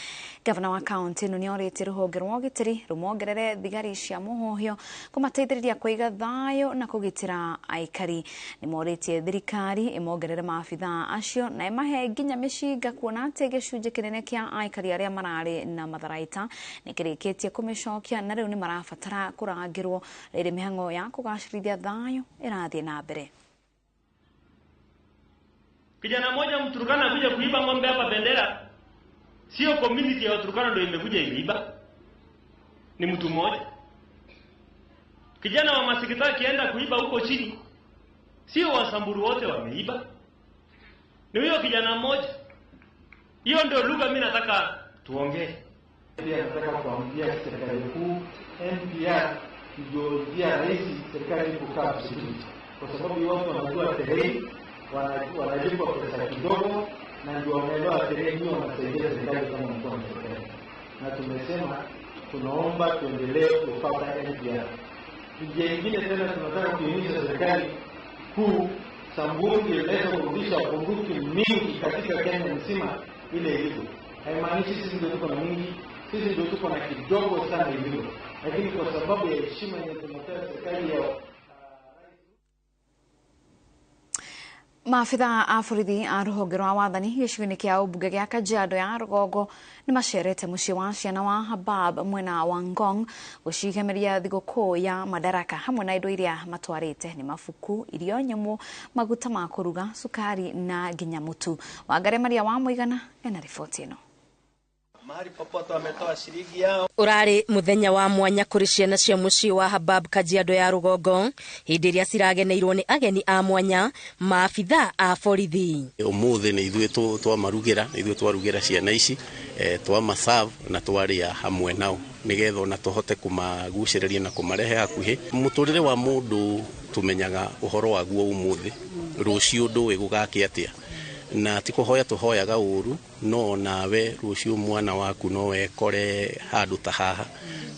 Gavana wa kaunti ĩno nĩorĩtie rũhonge rwa ũgitĩri rũmongerere thigari cia mũhohio kũmateithĩrĩria kũiga thayũ na kũgitĩra aikari. Nĩmorĩtie thirikari ĩmongerere maabithaa acio na ĩmahe nginya mĩcinga kuona atĩ gĩcunjĩ kĩnene kĩa aikari arĩa mararĩ na matharaita nĩkĩrĩkĩtie kũmĩcokia na rĩu nĩmarabatara kũrangĩrwo. Rĩrĩ mĩhang'o ya kũgacĩrithia thayũ ĩrathiĩ na mbere. Kijana mmoja Mturukana kuja kuiba ng'ombe hapa Bendera, sio community ya Waturukana ndio imekuja imeiba, ni mtu mmoja. Kijana wa Masikita akienda kuiba huko chini, sio Wasamburu wote wameiba, ni huyo kijana mmoja. Hiyo ndio lugha mimi nataka tuongee. Pia nataka kuambia serikali kuu, NPR ndio njia rahisi serikali kukaa security, kwa sababu watu wanajua terrain, wanalipwa pesa kidogo na ndio wanaelewa terrain hiyo, wanasaidia serikali kama mkono wa serikali. Na tumesema tunaomba tuendelee kupata NPR. Njia nyingine tena tunataka kuhimiza serikali kuu, Samburu iweze kurudisha bunduki mingi katika Kenya nzima ile ilivyo. Haimaanishi sisi ndio tuko na mingi, sisi ndio tuko na kidogo sana ilivyo, lakini kwa sababu ya heshima yenye tunapea serikali ya Maabitha a borithi a rũhonge rwa wathani gĩcigo-inĩ kĩa ũmbunge gĩa Kajiado ya rũgongo nĩ macerete mũciĩ wa ciana wa Habab mwena wa Ngong gũcigemeria thigũkũ ya Madaraka hamwe na indo iria matwarĩte nĩ mabuku, irio nyũmũ, maguta ma kũruga, cukari na nginya mũtu. Wangari Maria wa Mũigana ena riboti ĩno. Mahali popote wametoa shilingi yao. Urari muthenya wa mwanya kuri ciana cia mucii wa Habab Kajiado ya rugongo hindi iria cirageneirwo ni ageni a mwanya maabitha a borithi. Umuthi ni ithuĩ twamarugira, ithuĩ twarugira ciana ici, twamaserve na twaria hamwe nao nigetha ona tuhote kumagucĩrĩria na kumarehe hakuhĩ. Mũtũrĩre wa mũndũ tumenyaga ũhoro waguo umuthi, rũciũ ndũĩ gũgakĩa atĩa. Na ti kũhoya tũhoyaga ũru, no nawe rũciũ mwana waku no wekore handũ ta haha.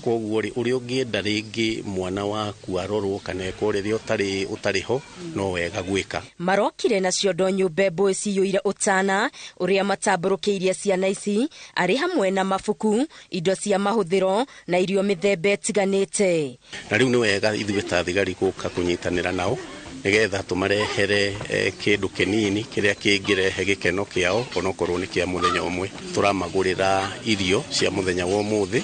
Koguo rĩ, ũrĩa ũngĩenda rĩngĩ mwana waku arorwo kana ekwo rĩrĩa ũtarĩ ho, no wega gwĩka. Marokire na ciondo nyũmbe mbũĩ ciyũire ũtana ũrĩa matambũrũkĩirie ciana ici arĩ hamwe na mabuku, indo cia mahũthĩro na irio mĩthemba ĩtiganĩte. Na rĩu nĩ wega ithuĩ ta thigari gũka kũnyitanĩra nao nigetha tumarehere kindu kinini kiria kingirehe gikeno kiao onokorwo ni kia muthenya umwe. Turamagurira irio cia muthenya wa umuthi,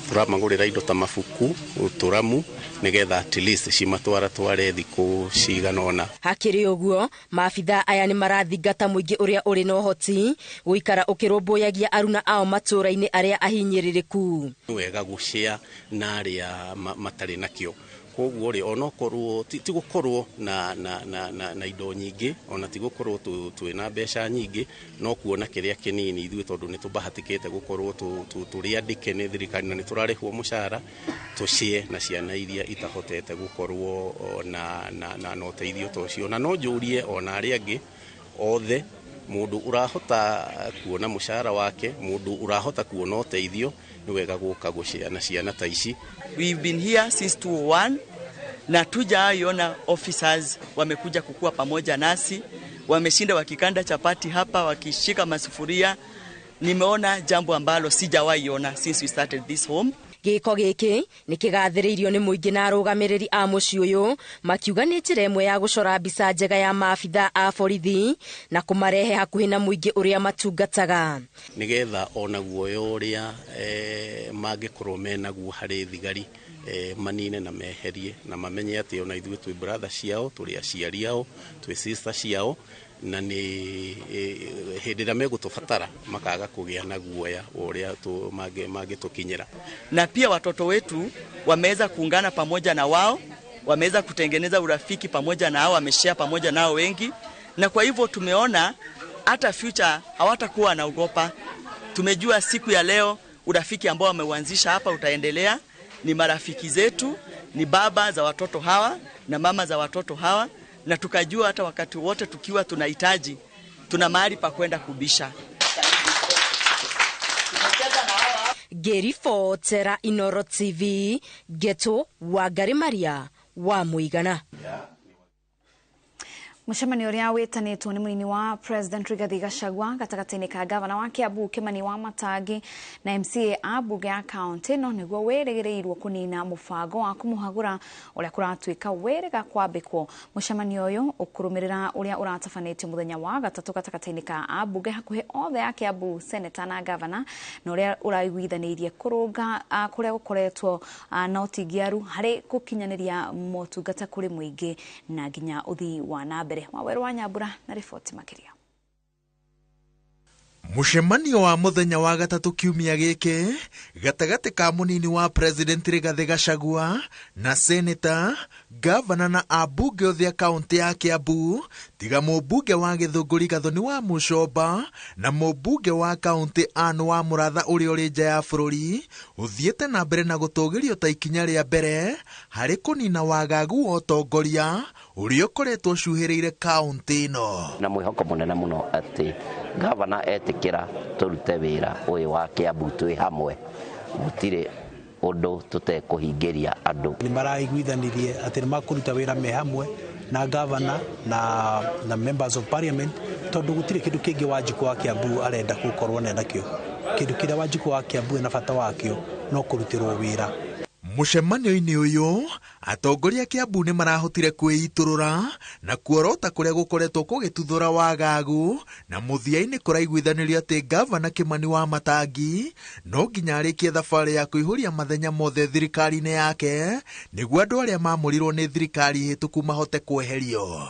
turamagurira indo ta mabuku, turamu, nigetha at least cimatwara tware thiku cigana ona. Hakiri uguo maabitha aya ni marathingata muingi uria uri na uhoti guikara ukirumbuyagia aruna ao matura-ini aria ahinyiririku. Ni wega gushare na aria matari nakio. Koguo rĩ, onokorwo ti gũkorwo na indo nyingĩ, ona ti gũkorwo twĩna mbeca nyingĩ, no kuona kĩrĩa kĩnini ithuĩ tondũ nĩ tũbahatikĩte gũkorwo tũrĩ andĩke nĩ thirikari na nĩ tũrarĩhwo mũcara, tũcie na ciana iria itahotete gũkorwo na ũteithio ta ũcio. Na no njũrie ona arĩa angĩ othe, mũndũ ũrahota kuona mũcara wake, mũndũ ũrahota kuona ũteithio, nĩ wega gũka gũciana ciana ta ici. We've been here since 2001 na tujaiona officers wamekuja kukua pamoja nasi, wameshinda wakikanda chapati hapa, wakishika masufuria. Nimeona jambo ambalo sijawahi ona since we started this home. Gĩko gĩkĩ nĩ kĩgathĩrĩirio nĩ mũingĩ na arũgamĩrĩri a mũciĩ ũyũ makiuga nĩ njĩra ĩmwe ya gũcora mbica njega ya maabitha a borithi na kũmarehe hakuhĩ na mũingĩ ũrĩa matungataga. Nĩgetha ona guoya ũrĩa mangĩkorwo menaguo harĩ thigari, manine na meherie na mamenye atĩ ona ithuĩ twĩ brother ciao, tũrĩ aciari ao, twĩ sister ciao, na nĩ hĩndĩ ĩrĩa megũtũbatara makaga kũgĩa na guoya ũrĩa mangĩtũkinyĩra. Na pia watoto wetu wameweza kuungana pamoja na wao, wameweza kutengeneza urafiki pamoja nao, wameshare pamoja nao wengi, na kwa hivyo tumeona hata future hawatakuwa wanaogopa. Tumejua siku ya leo urafiki ambao wameuanzisha hapa utaendelea. Ni marafiki zetu, ni baba za watoto hawa na mama za watoto hawa, na tukajua hata wakati wote tukiwa tunahitaji tuna mahali pa kwenda kubisha. Ngĩribotera Inoro TV, Geto Wangari Maria wa Mũigana. Mũcemanio ũrĩa wĩtanĩtwo nĩ mũnini wa President Rigathi Gachagua gatagatĩ-inĩ ka gavana wa Kiambu Kimani Wamatangi na MCA a mbunge ya kaunti ĩno nĩguo wĩrĩgĩrĩirwo kũnina mũbango wa kũmũhagũra ũrĩa kũratuĩka wĩrĩga kwambĩkwo. Mũcemanio ũyũ ũkũrũmĩrĩra ũrĩa ũratabanĩtio mũthenya wa gatatũ gatagatĩ-inĩ ka ambunge hakuhĩ othe a Kiambu, seneta na gavana, na ũrĩa ũraiguithanĩirie kũrũnga kũrĩa gũkoretwo na ũtingiaru harĩ gũkinyanĩria motungata kũrĩ mũingĩ na nginya ũthii wa na mbere. Waweru wa Nyambura na riboti makiria. Mũcemanio wa mũthenya wa gatatũ kiumia gĩkĩ gatagatĩ ka mũnini wa President Rigathi Gachagua na seneta, gavana na ambunge othe a kaunti ya Kiambu, tiga mũmbunge wa Gĩthũngũri Gathoni wa Mũcomba na mũmbunge wa kaunti Anne wa Mũratha ũrĩa ũrĩ nja ya bũrũri, ũthiĩte na mbere na gũtũgĩrio ta ikinya rĩa mbere harĩ kũnina wagagu wa ũtongoria ũrĩa ũkoretwo ũcuhĩrĩire kaunti ĩno. Na mwĩhoko mũnene mũno atĩ gavana etĩkĩra tũrute wĩra ũyũ wa Kiambu twĩ hamwe, gũtirĩ ũndũ tũtekũhingĩria andũ. Nĩ maraiguithanirie atĩ nĩ makũruta wĩra me hamwe na gavana na members of parliament, tondũ gũtirĩ kĩndũ kĩngĩ Wanjikũ wa Kiambu arenda gũkorwo nakĩo. Kĩndũ kĩrĩa Wanjikũ wa Kiambu ena bata wakĩo no kũrutĩrwo wĩra. Mũcemanio-inĩ ũyũ atongoria Kiambu nĩ marahotire kwĩitũrũra na kuorota kũrĩa gũkoretwo kũgĩtuthũra wagagu, na mũthia-inĩ kũraiguithanĩrio atĩ Gavana Kimani wa Matangi no nginya arĩkie thabarĩ ya kũihũria mathenya mothe thirikari-inĩ yake nĩguo andũ arĩa maamũrirwo nĩ thirikari hĩtũku mahote kweherio.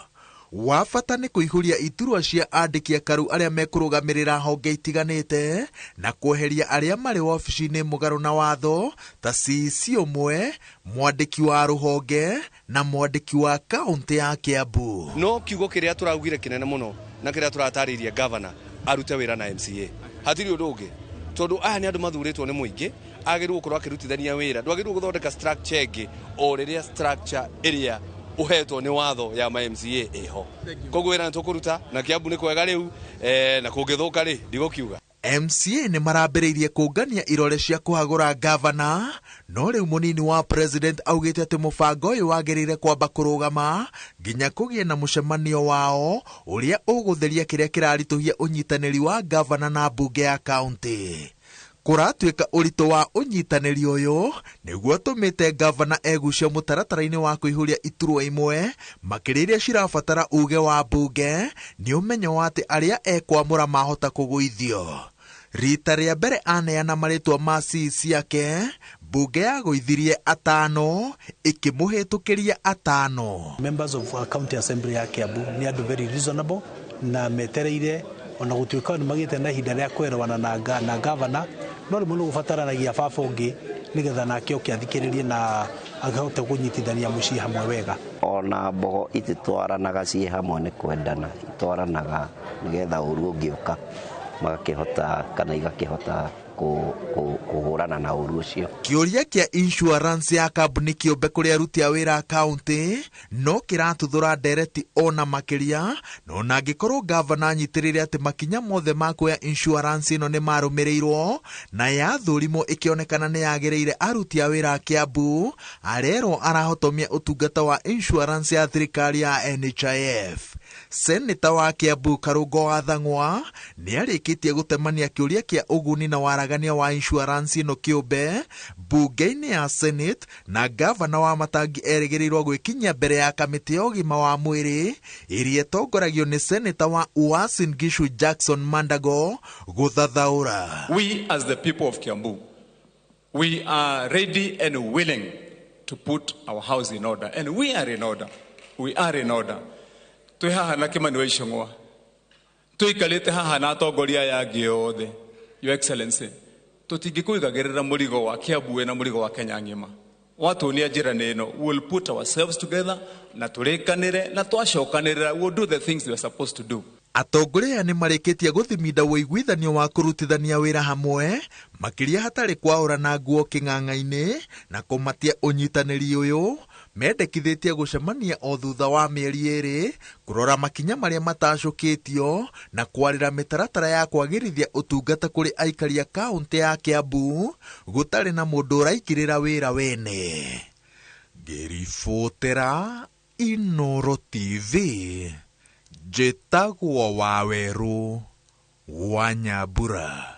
Wa bata nĩ kũihũria iturwa cia andĩki akaru arĩa mekũrũgamĩrĩra honge itiganĩte na kweheria arĩa marĩ wabici-inĩ mũgarũ na watho ta CEC ũmwe, mwandĩki wa rũhonge na mwandĩki wa kaũntĩ ya Kiambu. No kiugo kĩrĩa tũraugire kĩnene mũno na kĩrĩa tũratarĩirie gavana arute wĩra na MCA, hatirĩ ũndũ ũngĩ, tondũ aya nĩ andũ mathurĩtwo nĩ mũingĩ, agĩrĩirwo gũkorwo akĩrutithania wĩra. Ndwagĩrĩirwo gũthondeka structure ĩngĩ o rĩrĩa structure ĩrĩa uhetwo nĩ watho ya ma MCA ĩho. Koguo wĩra nĩ tũkũruta na Kiambu nĩ kwega rĩu, na kũngĩthũka rĩ ndigũkiuga. MCA nĩ marambĩrĩirie kũngania irore cia kũhagũra gavana, no rĩu mũnini wa president augĩte atĩ mũbango ũyũ wagĩrĩire kwamba kũrũgama nginya kũgĩe na mũcemanio wao ũrĩa ũgũtheria kĩrĩa kĩraritũhia ũnyitanĩri wa gavana na mbunge ya kaũntĩ. Kũratuĩka ũritũ wa ũnyitanĩri ũyũ nĩguo tũmĩte gavana egucie mũtaratara-inĩ wa kũihũria iturwa imwe makĩria iria cirabatara uge wa mbunge nĩ ũmenyo wa atĩ arĩa ekwamũra mahota kũgũithio. Rita rĩa mbere aneana marĩtwa ma CEC yake, mbunge yagũithirie 5 ĩkĩmũhĩtũkĩria 5. Members of County Assembly ya Kiambu nĩ andũ very reasonable na metereire ona gũtuĩka nĩ magĩte na ihinda rĩa kwerwana na gavana, no rĩmwe nĩ gũbataranagia baba ũngĩ nĩgetha nake oke athikĩrĩrie na akahote kũnyitithania mũciĩ hamwe wega. Ona mbogo ititwaranaga ciĩ hamwe nĩ kwendana, itwaranaga nĩgetha ũru ũngĩũka magakĩhota kana igakĩhota kũhũrana na ũru ũcio. Kĩũria kĩa insurance ya kambuni kĩũmbe kũrĩ aruti a wĩra kaũntĩ no kĩratuthũra ndereti ona makĩria, no na angĩkorwo gavana anyitĩrĩire atĩ makinya mothe ma kuoya insurance ĩno nĩ marũmĩrĩirwo na yathũrimwo ĩkĩonekana nĩ yagĩrĩire aruti a wĩra a Kiambu, arerwo arahotomia ũtungata wa insurance ya thirikari ya NHIF. Seneta wa Kiambu Karũngo wa Thang'wa nĩ arĩkĩtie gũtemania kĩũria kĩa ũguni na waragania wa insurance ĩno kĩũmbe mbunge-inĩ ya Senate, na gavana wa Matangi erĩgĩrĩirwo gwĩkinyia mbere ya kamĩtĩ ya ũgima wa mwĩrĩ ĩrĩa ĩtongoragio nĩ seneta wa Uasin Gishu Jackson Mandago gũthathaũra. We as the people of Kiambu, we are ready and willing to put our house in order, and we are in order. We are in order. Twĩ haha na Kimani wa Ichung'wa, tũikarĩte haha na atongoria aya angĩ othe. Your Excellency, tũtingĩkũigagĩrĩra mũrigo wa Kiambu na mũrigo wa Kenya ng'ima. Watuonia njĩra nĩ ĩno, we will put ourselves together na tũrĩkanĩre na twacokanĩrĩra, we will do the things we are supposed to do. Atongoria aya nĩ marĩkĩtie gũthiminda ũiguithanio wa kũrutithania wĩra hamwe makĩria hatarĩ kwaũrana nguo kĩng'ang'a-inĩ na kũmatia ũnyitanĩri ũyũ mendekithĩtie gũcemania o thutha wa mĩeri 2 kũrora makinya marĩa matacũkĩtio na kwarĩra mĩtaratara ya kwagĩrithia ũtungata kũrĩ aikari a kaũntĩ ya Kiambu gũtarĩ na mũndũ ũraikĩrĩra wĩra wene. Ngĩribotera Inooro TV, njĩtagwo Wawerũ wa Nyambura.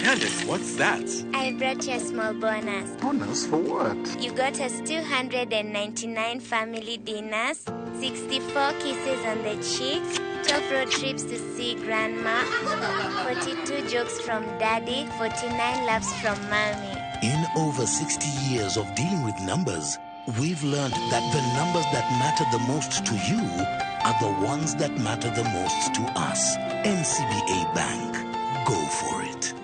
Candace, what's that? I brought you a small bonus. Bonus for what? You got us 299 family dinners, 64 kisses on the cheek, 12 road trips to see grandma, 42 jokes from daddy, 49 laughs from mommy. In over 60 years of dealing with numbers, we've learned that the numbers that matter the most to you are the ones that matter the most to us. NCBA Bank. Go for it.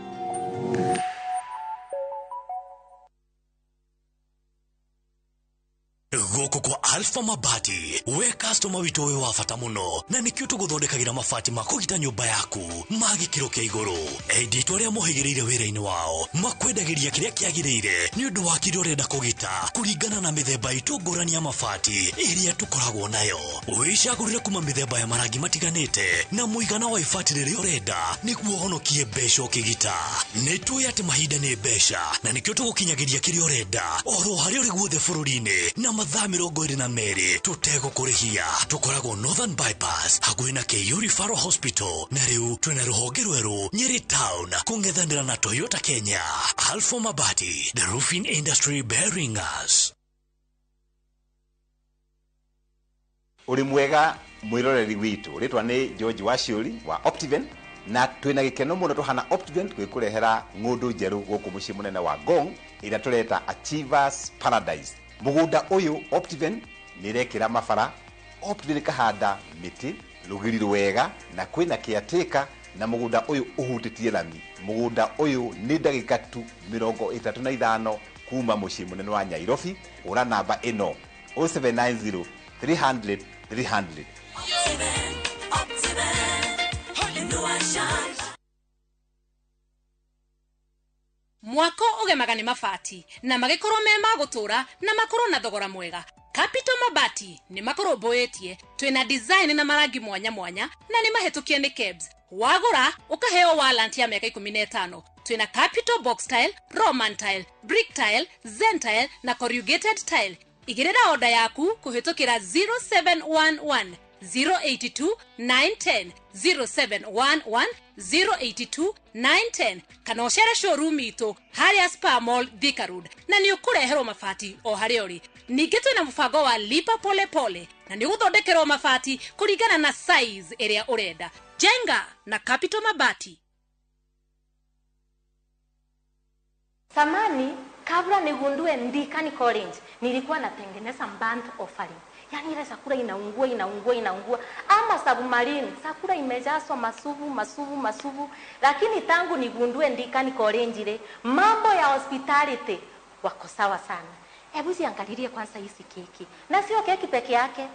Gũkũ kwa Alpha Mabati, we customer witũ wĩ wa bata mũno, na nĩkĩo tũgũthondekagĩra mabati ma kũgita nyũmba yaku ma gĩkĩro kĩa igũrũ. Endia itũ arĩa mohĩgĩrĩire wĩra-inĩ wao makwendagĩria kĩrĩa kĩagĩrĩire nĩ ũndũ wa kĩrĩa ũrenda kũgita kũringana na mĩthemba itũ ngũrani ya mabati ĩrĩa tũkoragwo nayo. Wĩcagũrĩre kuma mĩthemba ya marangi matiganĩte na mũigana wa ibati rĩrĩa ũrenda nĩguo ũhonokie mbeca ũkĩgita. Nĩ tũĩ atĩ mahinda nĩ mbeca na nĩkĩo tũgũkinyagĩria kĩrĩa ũrenda oro harĩa ũrĩ guothe bũrũri-inĩ na mathaa 22 tũtegũkũrĩhia. Tũkoragwo Northern Bypass hakuhĩ na KU Referral Hospital, na rĩu twĩna rũhonge rwerũ Nyeri Town kũng'ethanĩra na Toyota Kenya. Alpha Mabati, the roofing industry bearing us. Uri mwega mwiroreri witu, ritwa ni George Waciuri wa Optiven, na twina gikeno muno tuhana Optiven gwikurehera ng'undu njeru guku mucii munene wa Ngong ira tureta Achievers Paradise. Mugunda uyu Optiven nirekira mabara, Optiven kahanda miti rugiri rwega na kwina caretaker, na mugunda uyu uhutitie lami. Mugunda uyu ni ndagika tu 35 kuma mucii munene wa Nairobi. Ura namba ino 0790 300 300. Mwako ũgemaga nĩ mabati na magĩkorwo me ma gũtũra na makorwo na thogora mwega. Capital Mabati nĩ makũrũmbũĩtie, twĩna design na marangi mwanya mwanya na nĩ mahĩtũkie nĩ KEBS. Wagũra ũkaheo warranty ya mĩaka 15. Twĩna Capital Box Tile, Roman Tile, Brick Tile, Zen Tile na Corrugated Tile. Igĩrĩra oda yaku kũhĩtũkĩra 0711 082 910 0711 082 910 kana ũcere showroom itũ harĩa Spa Mall Thika Road, na nĩ ũkũreherwo mabati o harĩa ũrĩ. Ningĩ twĩna mũbango wa lipa pole pole na nĩ ũgũthondekerwo mabati kũringana na size ĩrĩa ũrenda. Jenga na Capital Mabati. Samani, kabla nigundue Ndikani College, nilikuwa natengeneza burnt offering. Yaani ile sakura inaungua inaungua inaungua, ama submarine, sakura imejazwa masubu masubu masubu. Lakini tangu nigundue Ndikani College ile, mambo ya hospitality wako sawa sana. Hebu ziangalilie kwanza hizi keki. Na sio keki peke yake,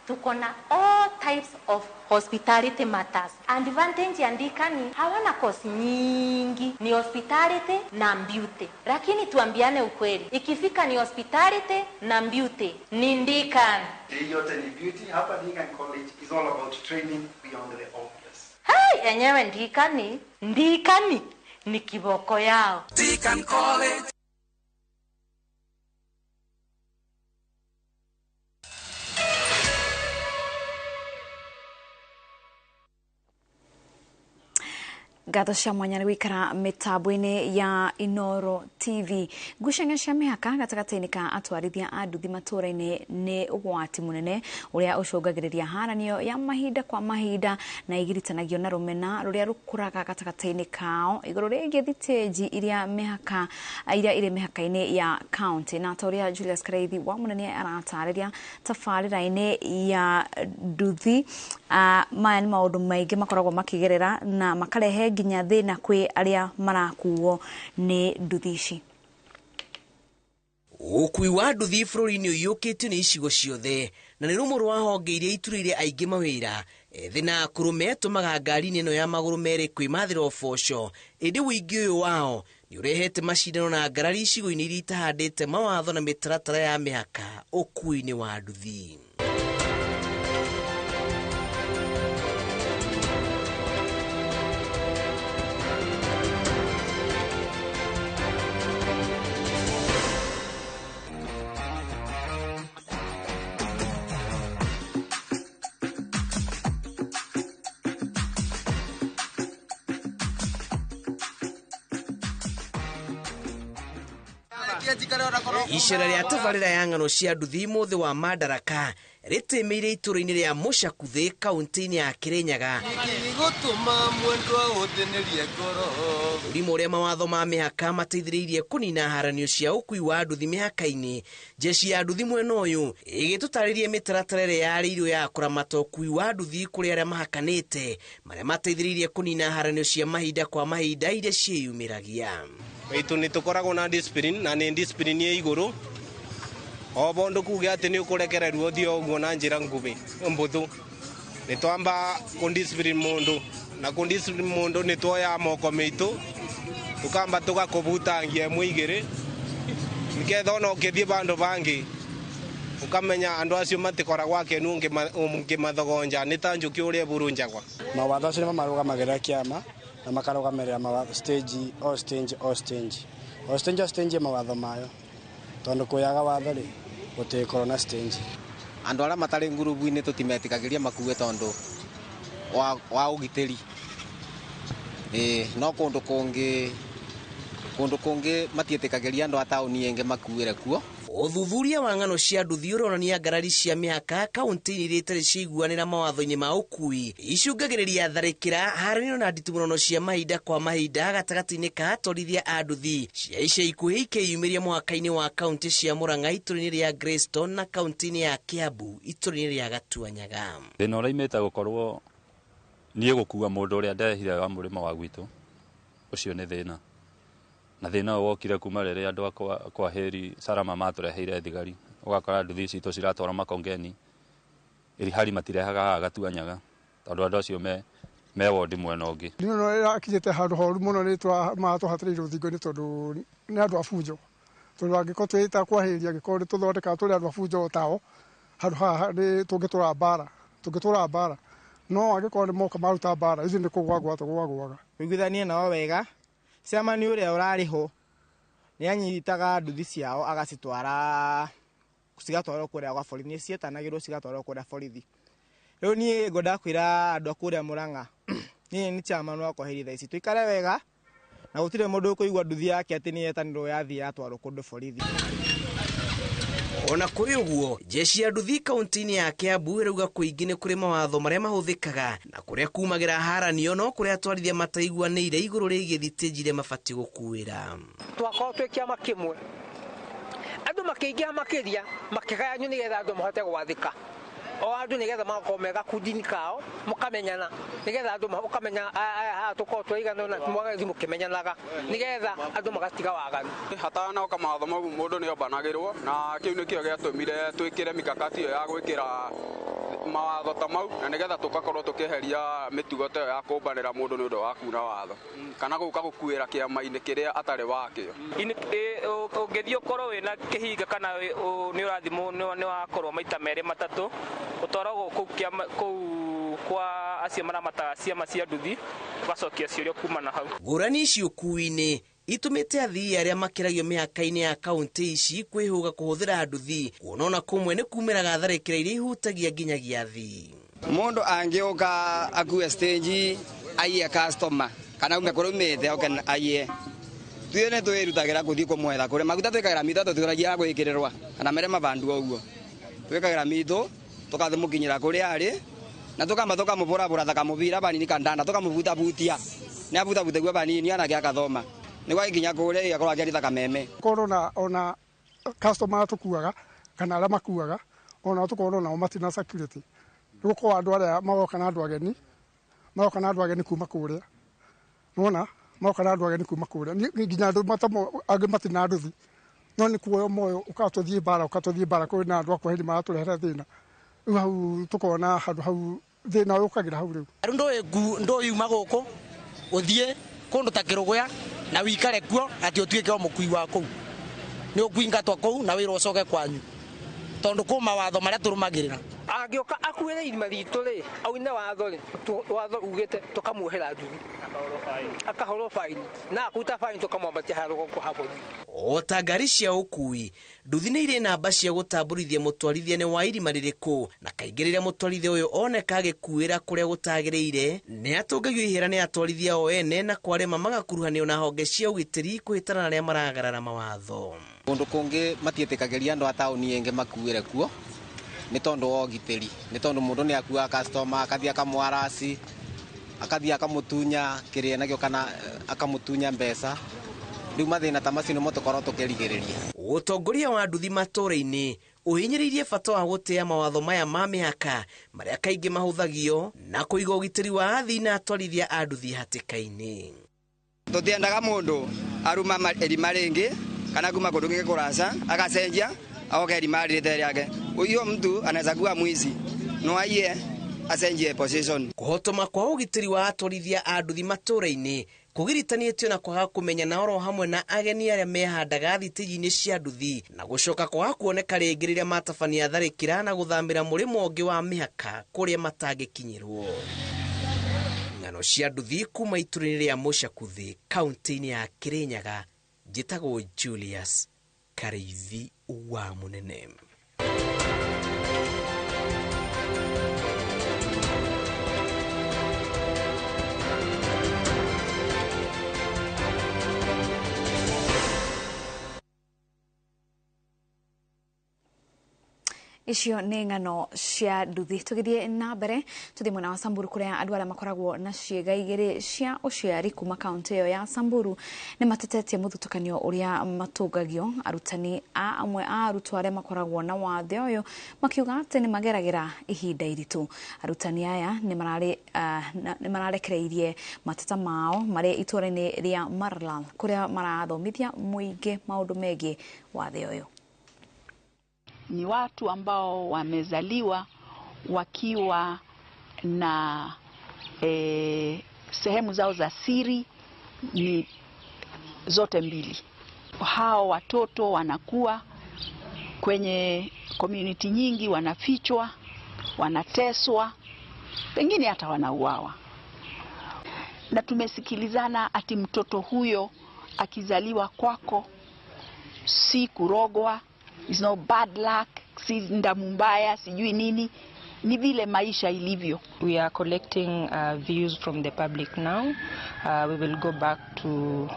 tuko na all types of hospitality matters. Advantage ya Ndikani, hawana course nyingi, ni hospitality na beauty. Lakini tuambiane ukweli, ikifika ni hospitality na beauty, ni Ndikani. Hii yote ni beauty. Hapa Ndikani College is all about training beyond the obvious. Hey, enyewe Ndikani, Ndikani ni kiboko yao. Ndikani College. Ngatho cia mwanya nĩ gũikara mĩtambo-inĩ ya Inooro TV. Ngucanio cia mĩhaka gatagatĩ-inĩ ka atwarithia a nduthi matũũra-inĩ nĩ ũgwati mũnene ũrĩa ũcũngagĩrĩria haranio ya mahinda kwa mahinda na igiritanagio na rũmena rũrĩa rũkũraga gatagatĩ-inĩ kao igũrũ rĩgiĩ thitĩnji iria mĩhaka iria irĩ mĩhaka-inĩ ya county. Na ta ũrĩa Julius Kareithi wa Mũnene aratarĩria tabarĩra-inĩ ya nduthi, maya nĩ maũndũ maingĩ makoragwo makĩgerera na makarehe nginya thĩna kwĩ arĩa marakuo nĩ nduthi ici. Ũkui wa nduthi bũrũri-inĩ ũiyũkĩtio nĩ icigo ciothe na nĩ rũmwe rwa honge iria iturĩire aingĩ mawĩra. Ethĩ na akũrũ metũmaga ngari-inĩ ĩno ya magũrũ merĩ kwĩmathĩra ũboco, ĩndĩ ũingĩ ũyũ wao nĩ ũrehete macindano na ngarari icigo-inĩ iria itahandĩte mawatho na mĩtaratara ya mĩhaka ũkui-inĩ wa nduthi. Icera rĩa tabarĩra ya ng'ano cia nduthi mũthĩ wa Madaraka rĩtĩmĩire itũũra-inĩ rĩa Mũcakuthĩ kaunti-inĩ ya Kĩrĩnyaga. Ũrimũ ũrĩa mawatho ma mĩhaka mateithĩrĩirie kũnina haranio cia ũkui wa nduthi mĩhaka-inĩ. Jeshi ya nduthi mwena ũyũ ĩgĩtũtarĩria mĩtaratara ĩrĩa yarĩirwo ya kũramata ũkui wa nduthi kũrĩ arĩa mahakanĩte, marĩa mateithĩrĩirie kũnina haranio cia mahinda kwa mahinda iria ciĩyumĩragia. Itu nĩ tũkoragwo na discipline na nĩ discipline ĩ igũrũ o bondu kuge atĩ nĩ ũkũrekererio ũthiĩ ũguo na njĩra nguhĩ mbũthũ. Nĩ twamba kũndiscipline mũndũ na kũndiscipline mũndũ nĩ tuoya moko meitũ tũkamba tũgakũbutangia ĩmwe igĩrĩ nĩgetha ona ũkĩthiĩ bandũ bangĩ ũkamenya andũ acio matikoragwo akenu ũngĩmathogonja nĩ ta njũkĩ ũrĩa ĩburunjagwa. Mawatho acio nĩmo marũgamagĩrĩra kĩama na makarũgamĩrĩra mawatho stage o stage o stage o stage mawatho mayo, tondũ kwĩyaga watho rĩ Gũtigĩkorwo na stage. Andũ arĩa matarĩ ngurubu-inĩ tũtimetĩkagĩria makue tondũ wa ũgitĩri. No kũndũ kũngĩ matiĩtĩkagĩria andũ a taũni ĩngĩ makuĩre kuo. Ũthuthuria wa ng'ano cia nduthi ũronania ngarari cia mĩhaka kaunti-inĩ iria itarĩ ciaiguanĩra mawatho-inĩ ma ũkui icũngagĩrĩria tharĩkĩra haranio na nditimũrano cia mahinda kwa mahinda gatagatĩ-inĩ ka atwarithia a nduthi cia ica ikuhĩ ikĩyumĩria mũhaka-inĩ wa kaunti cia Murang'a itũũra-inĩ rĩa Greystone na kaunti-inĩ ya Kiambu itũũra-inĩ rĩa Gatuanyaga. Thĩna ũraimĩte gũkorwo niĩ gũkua mũndũ ũrĩa ndehire wa mũrĩmo wa gwitũ, ũcio nĩ thĩna. Na thĩna ũyũ wokire kuma rĩrĩa andũ a kwa Heri Salama matũreheire thigari, ũgakora nduthi citũ ciratwarwo Makongeni, ĩrihari matirehaga haha Gatuanyaga tondũ andũ acio me wondi mwena ũngĩ. Nĩ ĩrakinyĩte handũ horu mũno nĩ matũhatĩrĩire rũthingo-inĩ tondũ nĩ andũ a bunjo, tondũ angĩkorwo twĩta kwa Heri angĩkorwo nĩ tũthondekaga tũrĩ andũ a bunjo tao, handũ haha nĩ tũngĩtũra mbara, no angĩkorwo nĩ moka maruta mbara ithuĩ nĩ kũgwagwa tũgwagwaga. Tũiguithanie nao wega. Ciamani ũrĩa ũrarĩ ho nĩ anyitaga nduthi ciao agacitwara cigatwarwo kũrĩa gwa borithi, nĩ cietanagĩrwo cigatwarwo kũrĩa borithi. Rĩu niĩ ngwenda kwĩra andũ a kũrĩa Murang'a, niĩ nĩ chairman wa Kwaheri thaa ici, tũikare wega na gũtirĩ mũndũ ũkũigua nduthi yake atĩ nĩ yetanirwo yathiĩ yatwarwo kũndũ borithi. Ona kũrĩ ũguo, jeshi ya nduthi kaunti-inĩ ya Kiambu ĩrauga kũingĩ nĩ kũrĩ mawatho marĩa mahũthĩkaga na kũrĩa kumagĩra haranio no kũrĩa atwarithia mataiguanĩire igũrũ rĩgiĩ thitĩnji iria mabatiĩ gũkuĩra. Twakorwo twĩ kĩama kĩmwe, andũ makĩingĩha makĩria makĩgayanio nĩgetha andũ mahote gwathĩka, o andũ nĩgetha magakorwo me gakundi-inĩ kao mũkamenyana, nĩgetha andũ ũkamenya haha tũkorwo twaigana na mũgathiĩ mũkĩmenyanaga nĩgetha andũ magatiga waganu. Hatanoka mawatho mau mũndũ nĩ ombanagĩrwo, na kĩu nĩkĩo gĩatũmire twĩkĩre mikakati ĩyo ya gwĩkĩra mawatho ta mau, na nĩgetha tũgakorwo tũkĩeheria mĩtugo ta ĩyo ya kũmbanĩra mũndũ nĩ ũndũ wa kuna watho kana gũka gũkuĩra kĩama-inĩ kĩrĩa atarĩ wakĩo. Ũngĩthiĩ ũkorwo wĩna kĩhinga kana nĩ ũrathimwo nĩ wakorwo maita merĩ matatũ, ũtwaragwo kũu kwa acio maramataga ciama cia nduthi, ũgacokia ciũria kuma na hau. Ngũrani ici ũkui-inĩ itũmĩte athii arĩa makĩragio mĩhaka-inĩ ya kaunti ici kwĩhũga kũhũthĩra nduthi, kuona ona kũmwe nĩ kumĩraga tharĩkĩra iria ihutagia nginyagia athii. Mũndũ angĩũka akue stage aiye customer kana ume kũrĩa umĩte oke aiye, ithuĩ nĩ twĩrutagĩra gũthiĩ kũmwetha kũrĩa maguta twĩkagĩra mitũ tũtiragia gwĩkĩrĩrwa kana mere mabandu ũguo, twĩkagĩra mitũ tũkathimũkinyĩra kũrĩa arĩ na tũkamba tũkamũbũrabũra ta kamũbira banini kandanda tũkamũbutabutia, nĩ abutabutegua banini anake akathoma nĩguo agĩkinya kũrĩa agakorwo akĩarita kameme. Korwo ona customer tũkuaga kana arĩa makuaga ona tũkorwo nao matina security, nĩ gũkorwo andũ arĩa magoka na andũ ageni, magoka na andũ ageni kuma kũrĩa, nĩwona magoka na andũ ageni kuma kũrĩa nginya andũ angĩ matina nduthi, no nĩ kuoyo moyo ũkatũthiĩ mbara kũrĩ na andũ a Kwaheri maratũrehera thĩna, rĩu hau tũkona handũ hau thĩna ũyũ ũkagĩra hau rĩu. Rĩu ndũyuma gũkũ ũthiĩ kũndũ ta Kĩrũgũya na wikare kuo atĩ ũtuĩke o mũkui wa kũu, nĩ ũkũingatwo kũu na wĩra ũcoke kwanyu tondũ kũ mawatho marĩa tũrũmagĩrĩra. Angĩũka akuĩre irima ritũ rĩ, aune watho rĩ, watho ugĩte tũkamuohera nduthi akahũrwo baini, na akuta baini tũkamwambatia harĩa rũgongo ha borithi. O ta ngari cia ũkui, nduthi nĩ irĩ namba cia gũtambũrithia mũtwarithia nĩ wa irima rĩrĩkũ, na kaingĩ rĩrĩa mũtwarithia ũyũ oneka agĩkuĩra kũrĩa gũtagĩrĩire nĩ atũngagio ihera nĩ atwarithia o ene na kwarema magakuruhanio na honge cia ũgitĩri kũhĩtana na arĩa maragarara mawatho. Kũndũ kũngĩ matiĩtĩkagĩria andũ a taũni ĩngĩ makuĩre kuo nĩ tondũ wa ũgitĩri, nĩ tondũ mũndũ nĩ akuaga customer akathiĩ akamwarasi, akathiĩ akamũtunya kĩrĩa nakĩo kana akamũtunya mbeca. Rĩu mathĩna ta macio nĩmo tũkorwo tũkĩrigĩrĩria. Ũtongoria wa nduthi matũũra-inĩ ũhinyĩrĩirie bata wa gũtĩa mawatho maya ma mĩhaka marĩa kaingĩ mahũthagio na kũiga ũgitĩri wa athii na atwarithia a nduthi hatĩka-inĩ. Tũtiendaga mũndũ aruma irima rĩngĩ kana kuma kũndũ kũngĩ kũraca agacenjia aoke irima rĩrĩ rĩake. Huyo mtu anaweza kuwa mwizi no aiye acenjie position. Kũhotoma kwa ũgitĩri wa atwarithia a nduthi matũũra-inĩ kũgiritanĩtio na kwaga kũmenyana oro hamwe na ageni arĩa mehandaga thitĩji-inĩ cia nduthi na gũcoka kwaga kuoneka rĩngĩ rĩrĩa matabania tharĩkĩra na gũthamĩra mũrĩmo ũngĩ wa mĩhaka kũrĩa matangĩkinyĩrwo. Ng'ano cia nduthi kuma itũũra-inĩ rĩa Mũcakuthi kaunti-inĩ ya Kĩrĩnyaga, njĩtagwo Julius Karĩithi wa Mũnene. Icio nĩ ng'ano cia nduthi. Tũgĩthiĩ na mbere, tũthiĩ mwena wa Samburu kũrĩa andũ arĩa makoragwo na ciĩga igĩrĩ cia ũciari kuma kaũntĩ ĩyo ya Samburu nĩ matetetie mũthutũkanio ũrĩa matũngagio. Arutani a amwe a arutwo arĩa makoragwo na wathe ũyũ makiuga atĩ nĩ mageragĩra ihinda iritũ. Arutani aya nĩ mararekereirie mateta mao marĩ itũũra-inĩ rĩa Maralal kũrĩa marathomithia mũingĩ maũndũ megiĩ wathe ũyũ. Ni watu ambao wamezaliwa wakiwa na sehemu zao za siri ni zote mbili. Hao watoto wanakuwa kwenye community nyingi, wanafichwa, wanateswa, pengine hata wanauawa. Na tumesikilizana ati mtoto huyo akizaliwa kwako si kurogwa, is no bad luck, si ndamu mbaya, sijui nini, ni vile maisha ilivyo. We are collecting views from the public now. We will go back to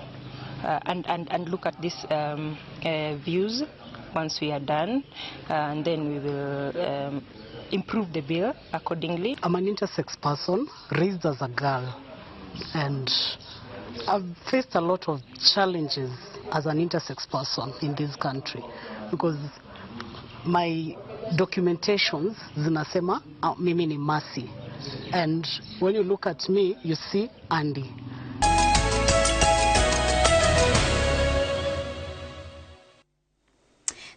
and look at these views once we are done, and then we will improve the bill accordingly. I'm an intersex person, raised as a girl, and I've faced a lot of challenges as an intersex person in this country because my documentations zinasema mimi ni Mercy, and when you look at me you see Andy.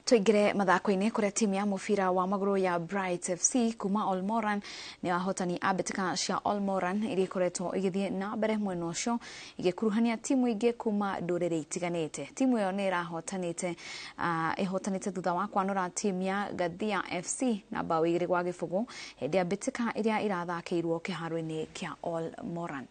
Tuingire mathako-inĩ kũrĩa timu ya mũbira wa magũrũ ya Bright FC kuma Olmoran nĩ ahotani a mbĩtĩka cia Olmoran iria ikoretwo igĩthiĩ na mbere mwena ũcio igĩkuruhania timu ingĩ kuma ndũrĩrĩ itiganĩte. Timu ĩyo nĩ ĩrahotanĩte ĩhotanĩte thutha wa kwanũra timu ya Gathia FC na mbaũ 2-0 hĩndĩ ya mbĩtĩka iria irathakĩirwo kĩharo-inĩ kĩa Olmoran.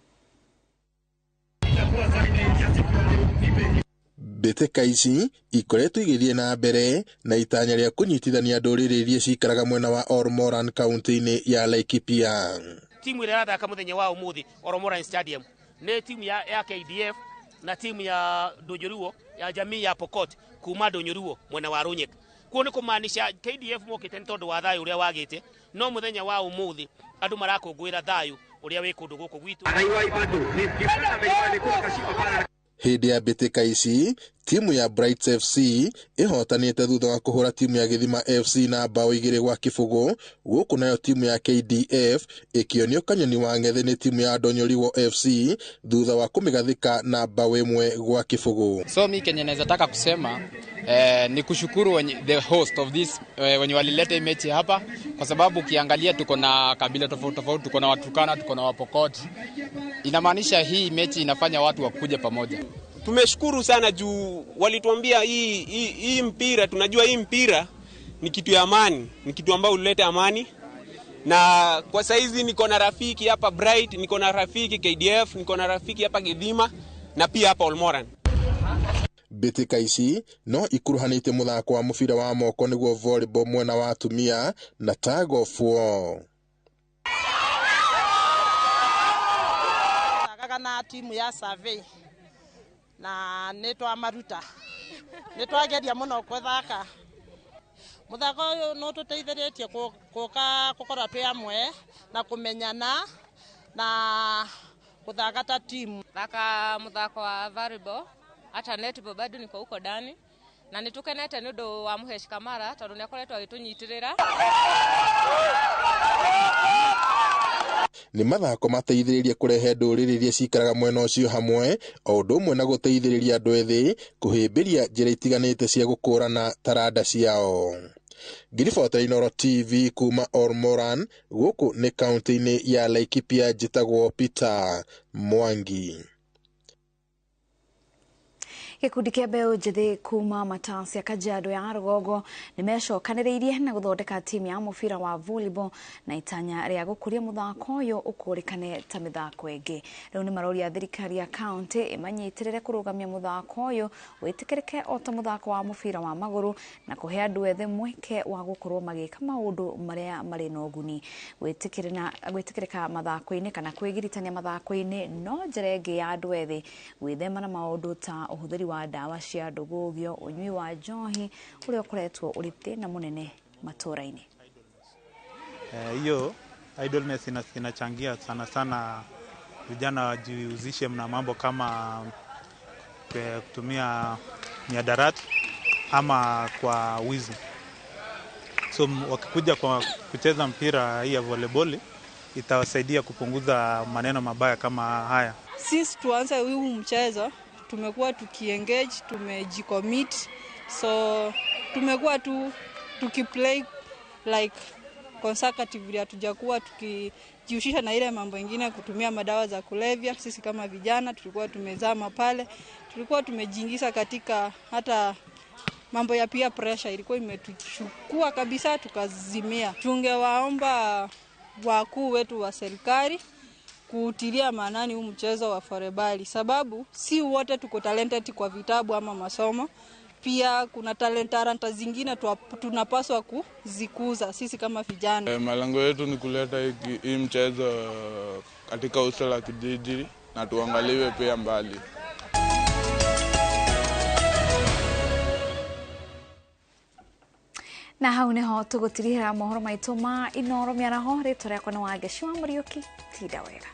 Mbĩtĩka ici ikoretwo igĩthiĩ na mbere na itanya rĩa kũnyitithania ndũrĩrĩ iria cikaraga mwena wa Olmoran kaunti-inĩ ya Laikipia. Timu ĩrĩa ĩrathaka mũthenya wa ũmũthĩ Olmoran Stadium nĩ timu ya KDF na timu ya Ndũnyũruo ya jamii ya Pokot kuma Ndũnyũruo mwena wa Runyek. Kuo nĩ kũmaanisha KDF mokĩte nĩ tondũ wa thayũ ũrĩa wagĩte, no mũthenya wa ũmũthĩ andũ marakũngũĩra thayũ ũrĩa wĩ kũndũ gũkũ gwitũ. Hĩndĩ ya mbĩtĩka ici timu ya Bright FC ĩhotanĩte thutha wa kũhũra timu ya Gĩthima FC na mbaũ 2-0 gũkũ nayo timu ya KDF ĩkĩonio kanyoni wa ng'ethe nĩ timu ya Ndonyoriwo FC thutha wa kũmĩgathĩka na mbaũ 1-0. So mi kenye naweza taka kusema ni kushukuru the host of this wenye walileta mechi hapa, kwa sababu ukiangalia tuko na kabila tofauti tofauti, tuko na Waturkana, tuko na Wapokot. Inamaanisha hii mechi inafanya watu wakuja pamoja. Tumeshukuru sana juu walituambia hii mpira, tunajua hii mpira ni kitu ya amani, ni kitu ambayo huleta amani. Na kwa saizi niko na rafiki hapa Bright, niko na rafiki KDF, niko na rafiki hapa Githima na pia hapa Olmoran. Mbĩtĩka ici no ikuruhanĩte mũthako wa mũbira wa moko nĩguo volleyball mwena wa atumia na tug of war. Na timu ya Survey na nĩ twamaruta nĩ twageria mũno gũthaka mũthako ũyũ no tũteithĩrĩtie gũka gũkorwo twĩ amwe na kũmenyana na gũthaka ta timu. Thaka mũthako wa volleyball hata netball bado niko huko ndani na nĩ tũkenete nĩ ũndũ wa Mũheshi Kamara tondũ nĩ akoretwo agĩtũnyitĩrĩra. Nĩ mathako mateithĩrĩrie kũrehe ndũrĩrĩ iria cikaraga mwena ũcio hamwe o ũndũ ũmwe na gũteithĩrĩria andũ ethĩ kũhĩmbĩria njĩra itiganĩte cia gũkũrana taranda ciao. Ngiribota Inooro TV kuma Olmoran gũkũ nĩ kaunti-inĩ ya Laikipia, njĩtagwo Peter Mwangi. Gĩkundi kĩa mbeũ njĩthĩ kuma Matasia Kajiado ya rũgongo nĩ mecokanĩrĩirie na gũthondeka timu ya mũbira wa volleyball na itanya rĩa gũkũria mũthako ũyũ ũkũrĩkane ta mĩthako ĩngĩ. Rĩu nĩ maroria thirikari ya kaunti ĩmanyitĩrĩre kũrũgamia mũthako ũyũ wĩtĩkĩrĩke o ta mũthako wa mũbira wa magũrũ na kũhe andũ ethĩ mweke wa gũkorwo magĩka maũndũ marĩa marĩ na ũguni. Gwĩtĩkĩrĩka mathako-inĩ kana kwĩgiritania mathako-inĩ no njĩra ĩngĩ ya andũ ethĩ gwĩthema na maũndũ ta ũhũthĩri wa ndawa cia ndũgũgio, ũnyui wa njohi ũrĩa ũkoretwo ũrĩ thĩna mũnene matũũra-inĩ. Hiyo idleness inachangia sana sana vijana wajihusishe na mambo kama kutumia mihadarati ama kwa wizi. So wakikuja kwa kucheza mpira hii ya volleyball itawasaidia kupunguza maneno mabaya kama haya. Since tuanze huu mchezo tumekuwa tukiengage, tumejicommit, so tumekuwa tu tukiplay like consecutively, hatujakuwa tukijihusisha na ile mambo ingine kutumia madawa za kulevya. Sisi kama vijana tulikuwa tumezama pale, tulikuwa tumejiingiza katika hata mambo ya peer pressure, ilikuwa imetuchukua kabisa tukazimia. Tungewaomba wakuu wetu wa serikali kutilia maanani huu mchezo wa volleyball, sababu si wote tuko talented kwa vitabu ama masomo. Pia kuna talanta zingine tunapaswa kuzikuza sisi kama vijana. Malengo yetu ni kuleta hii mchezo katika uso la kijiji na tuangaliwe pia mbali. Na hau niho tugutirihira mohoro maitu ma Inooro mĩaraho. Rĩtwa rĩakwa nĩ Wangeci wa Mũriũki. Tinda wega.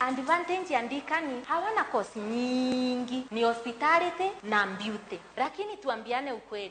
Advantage ya Ndikani hawana kosi nyingi, ni hospitality na beauty, lakini tuambiane ukweli.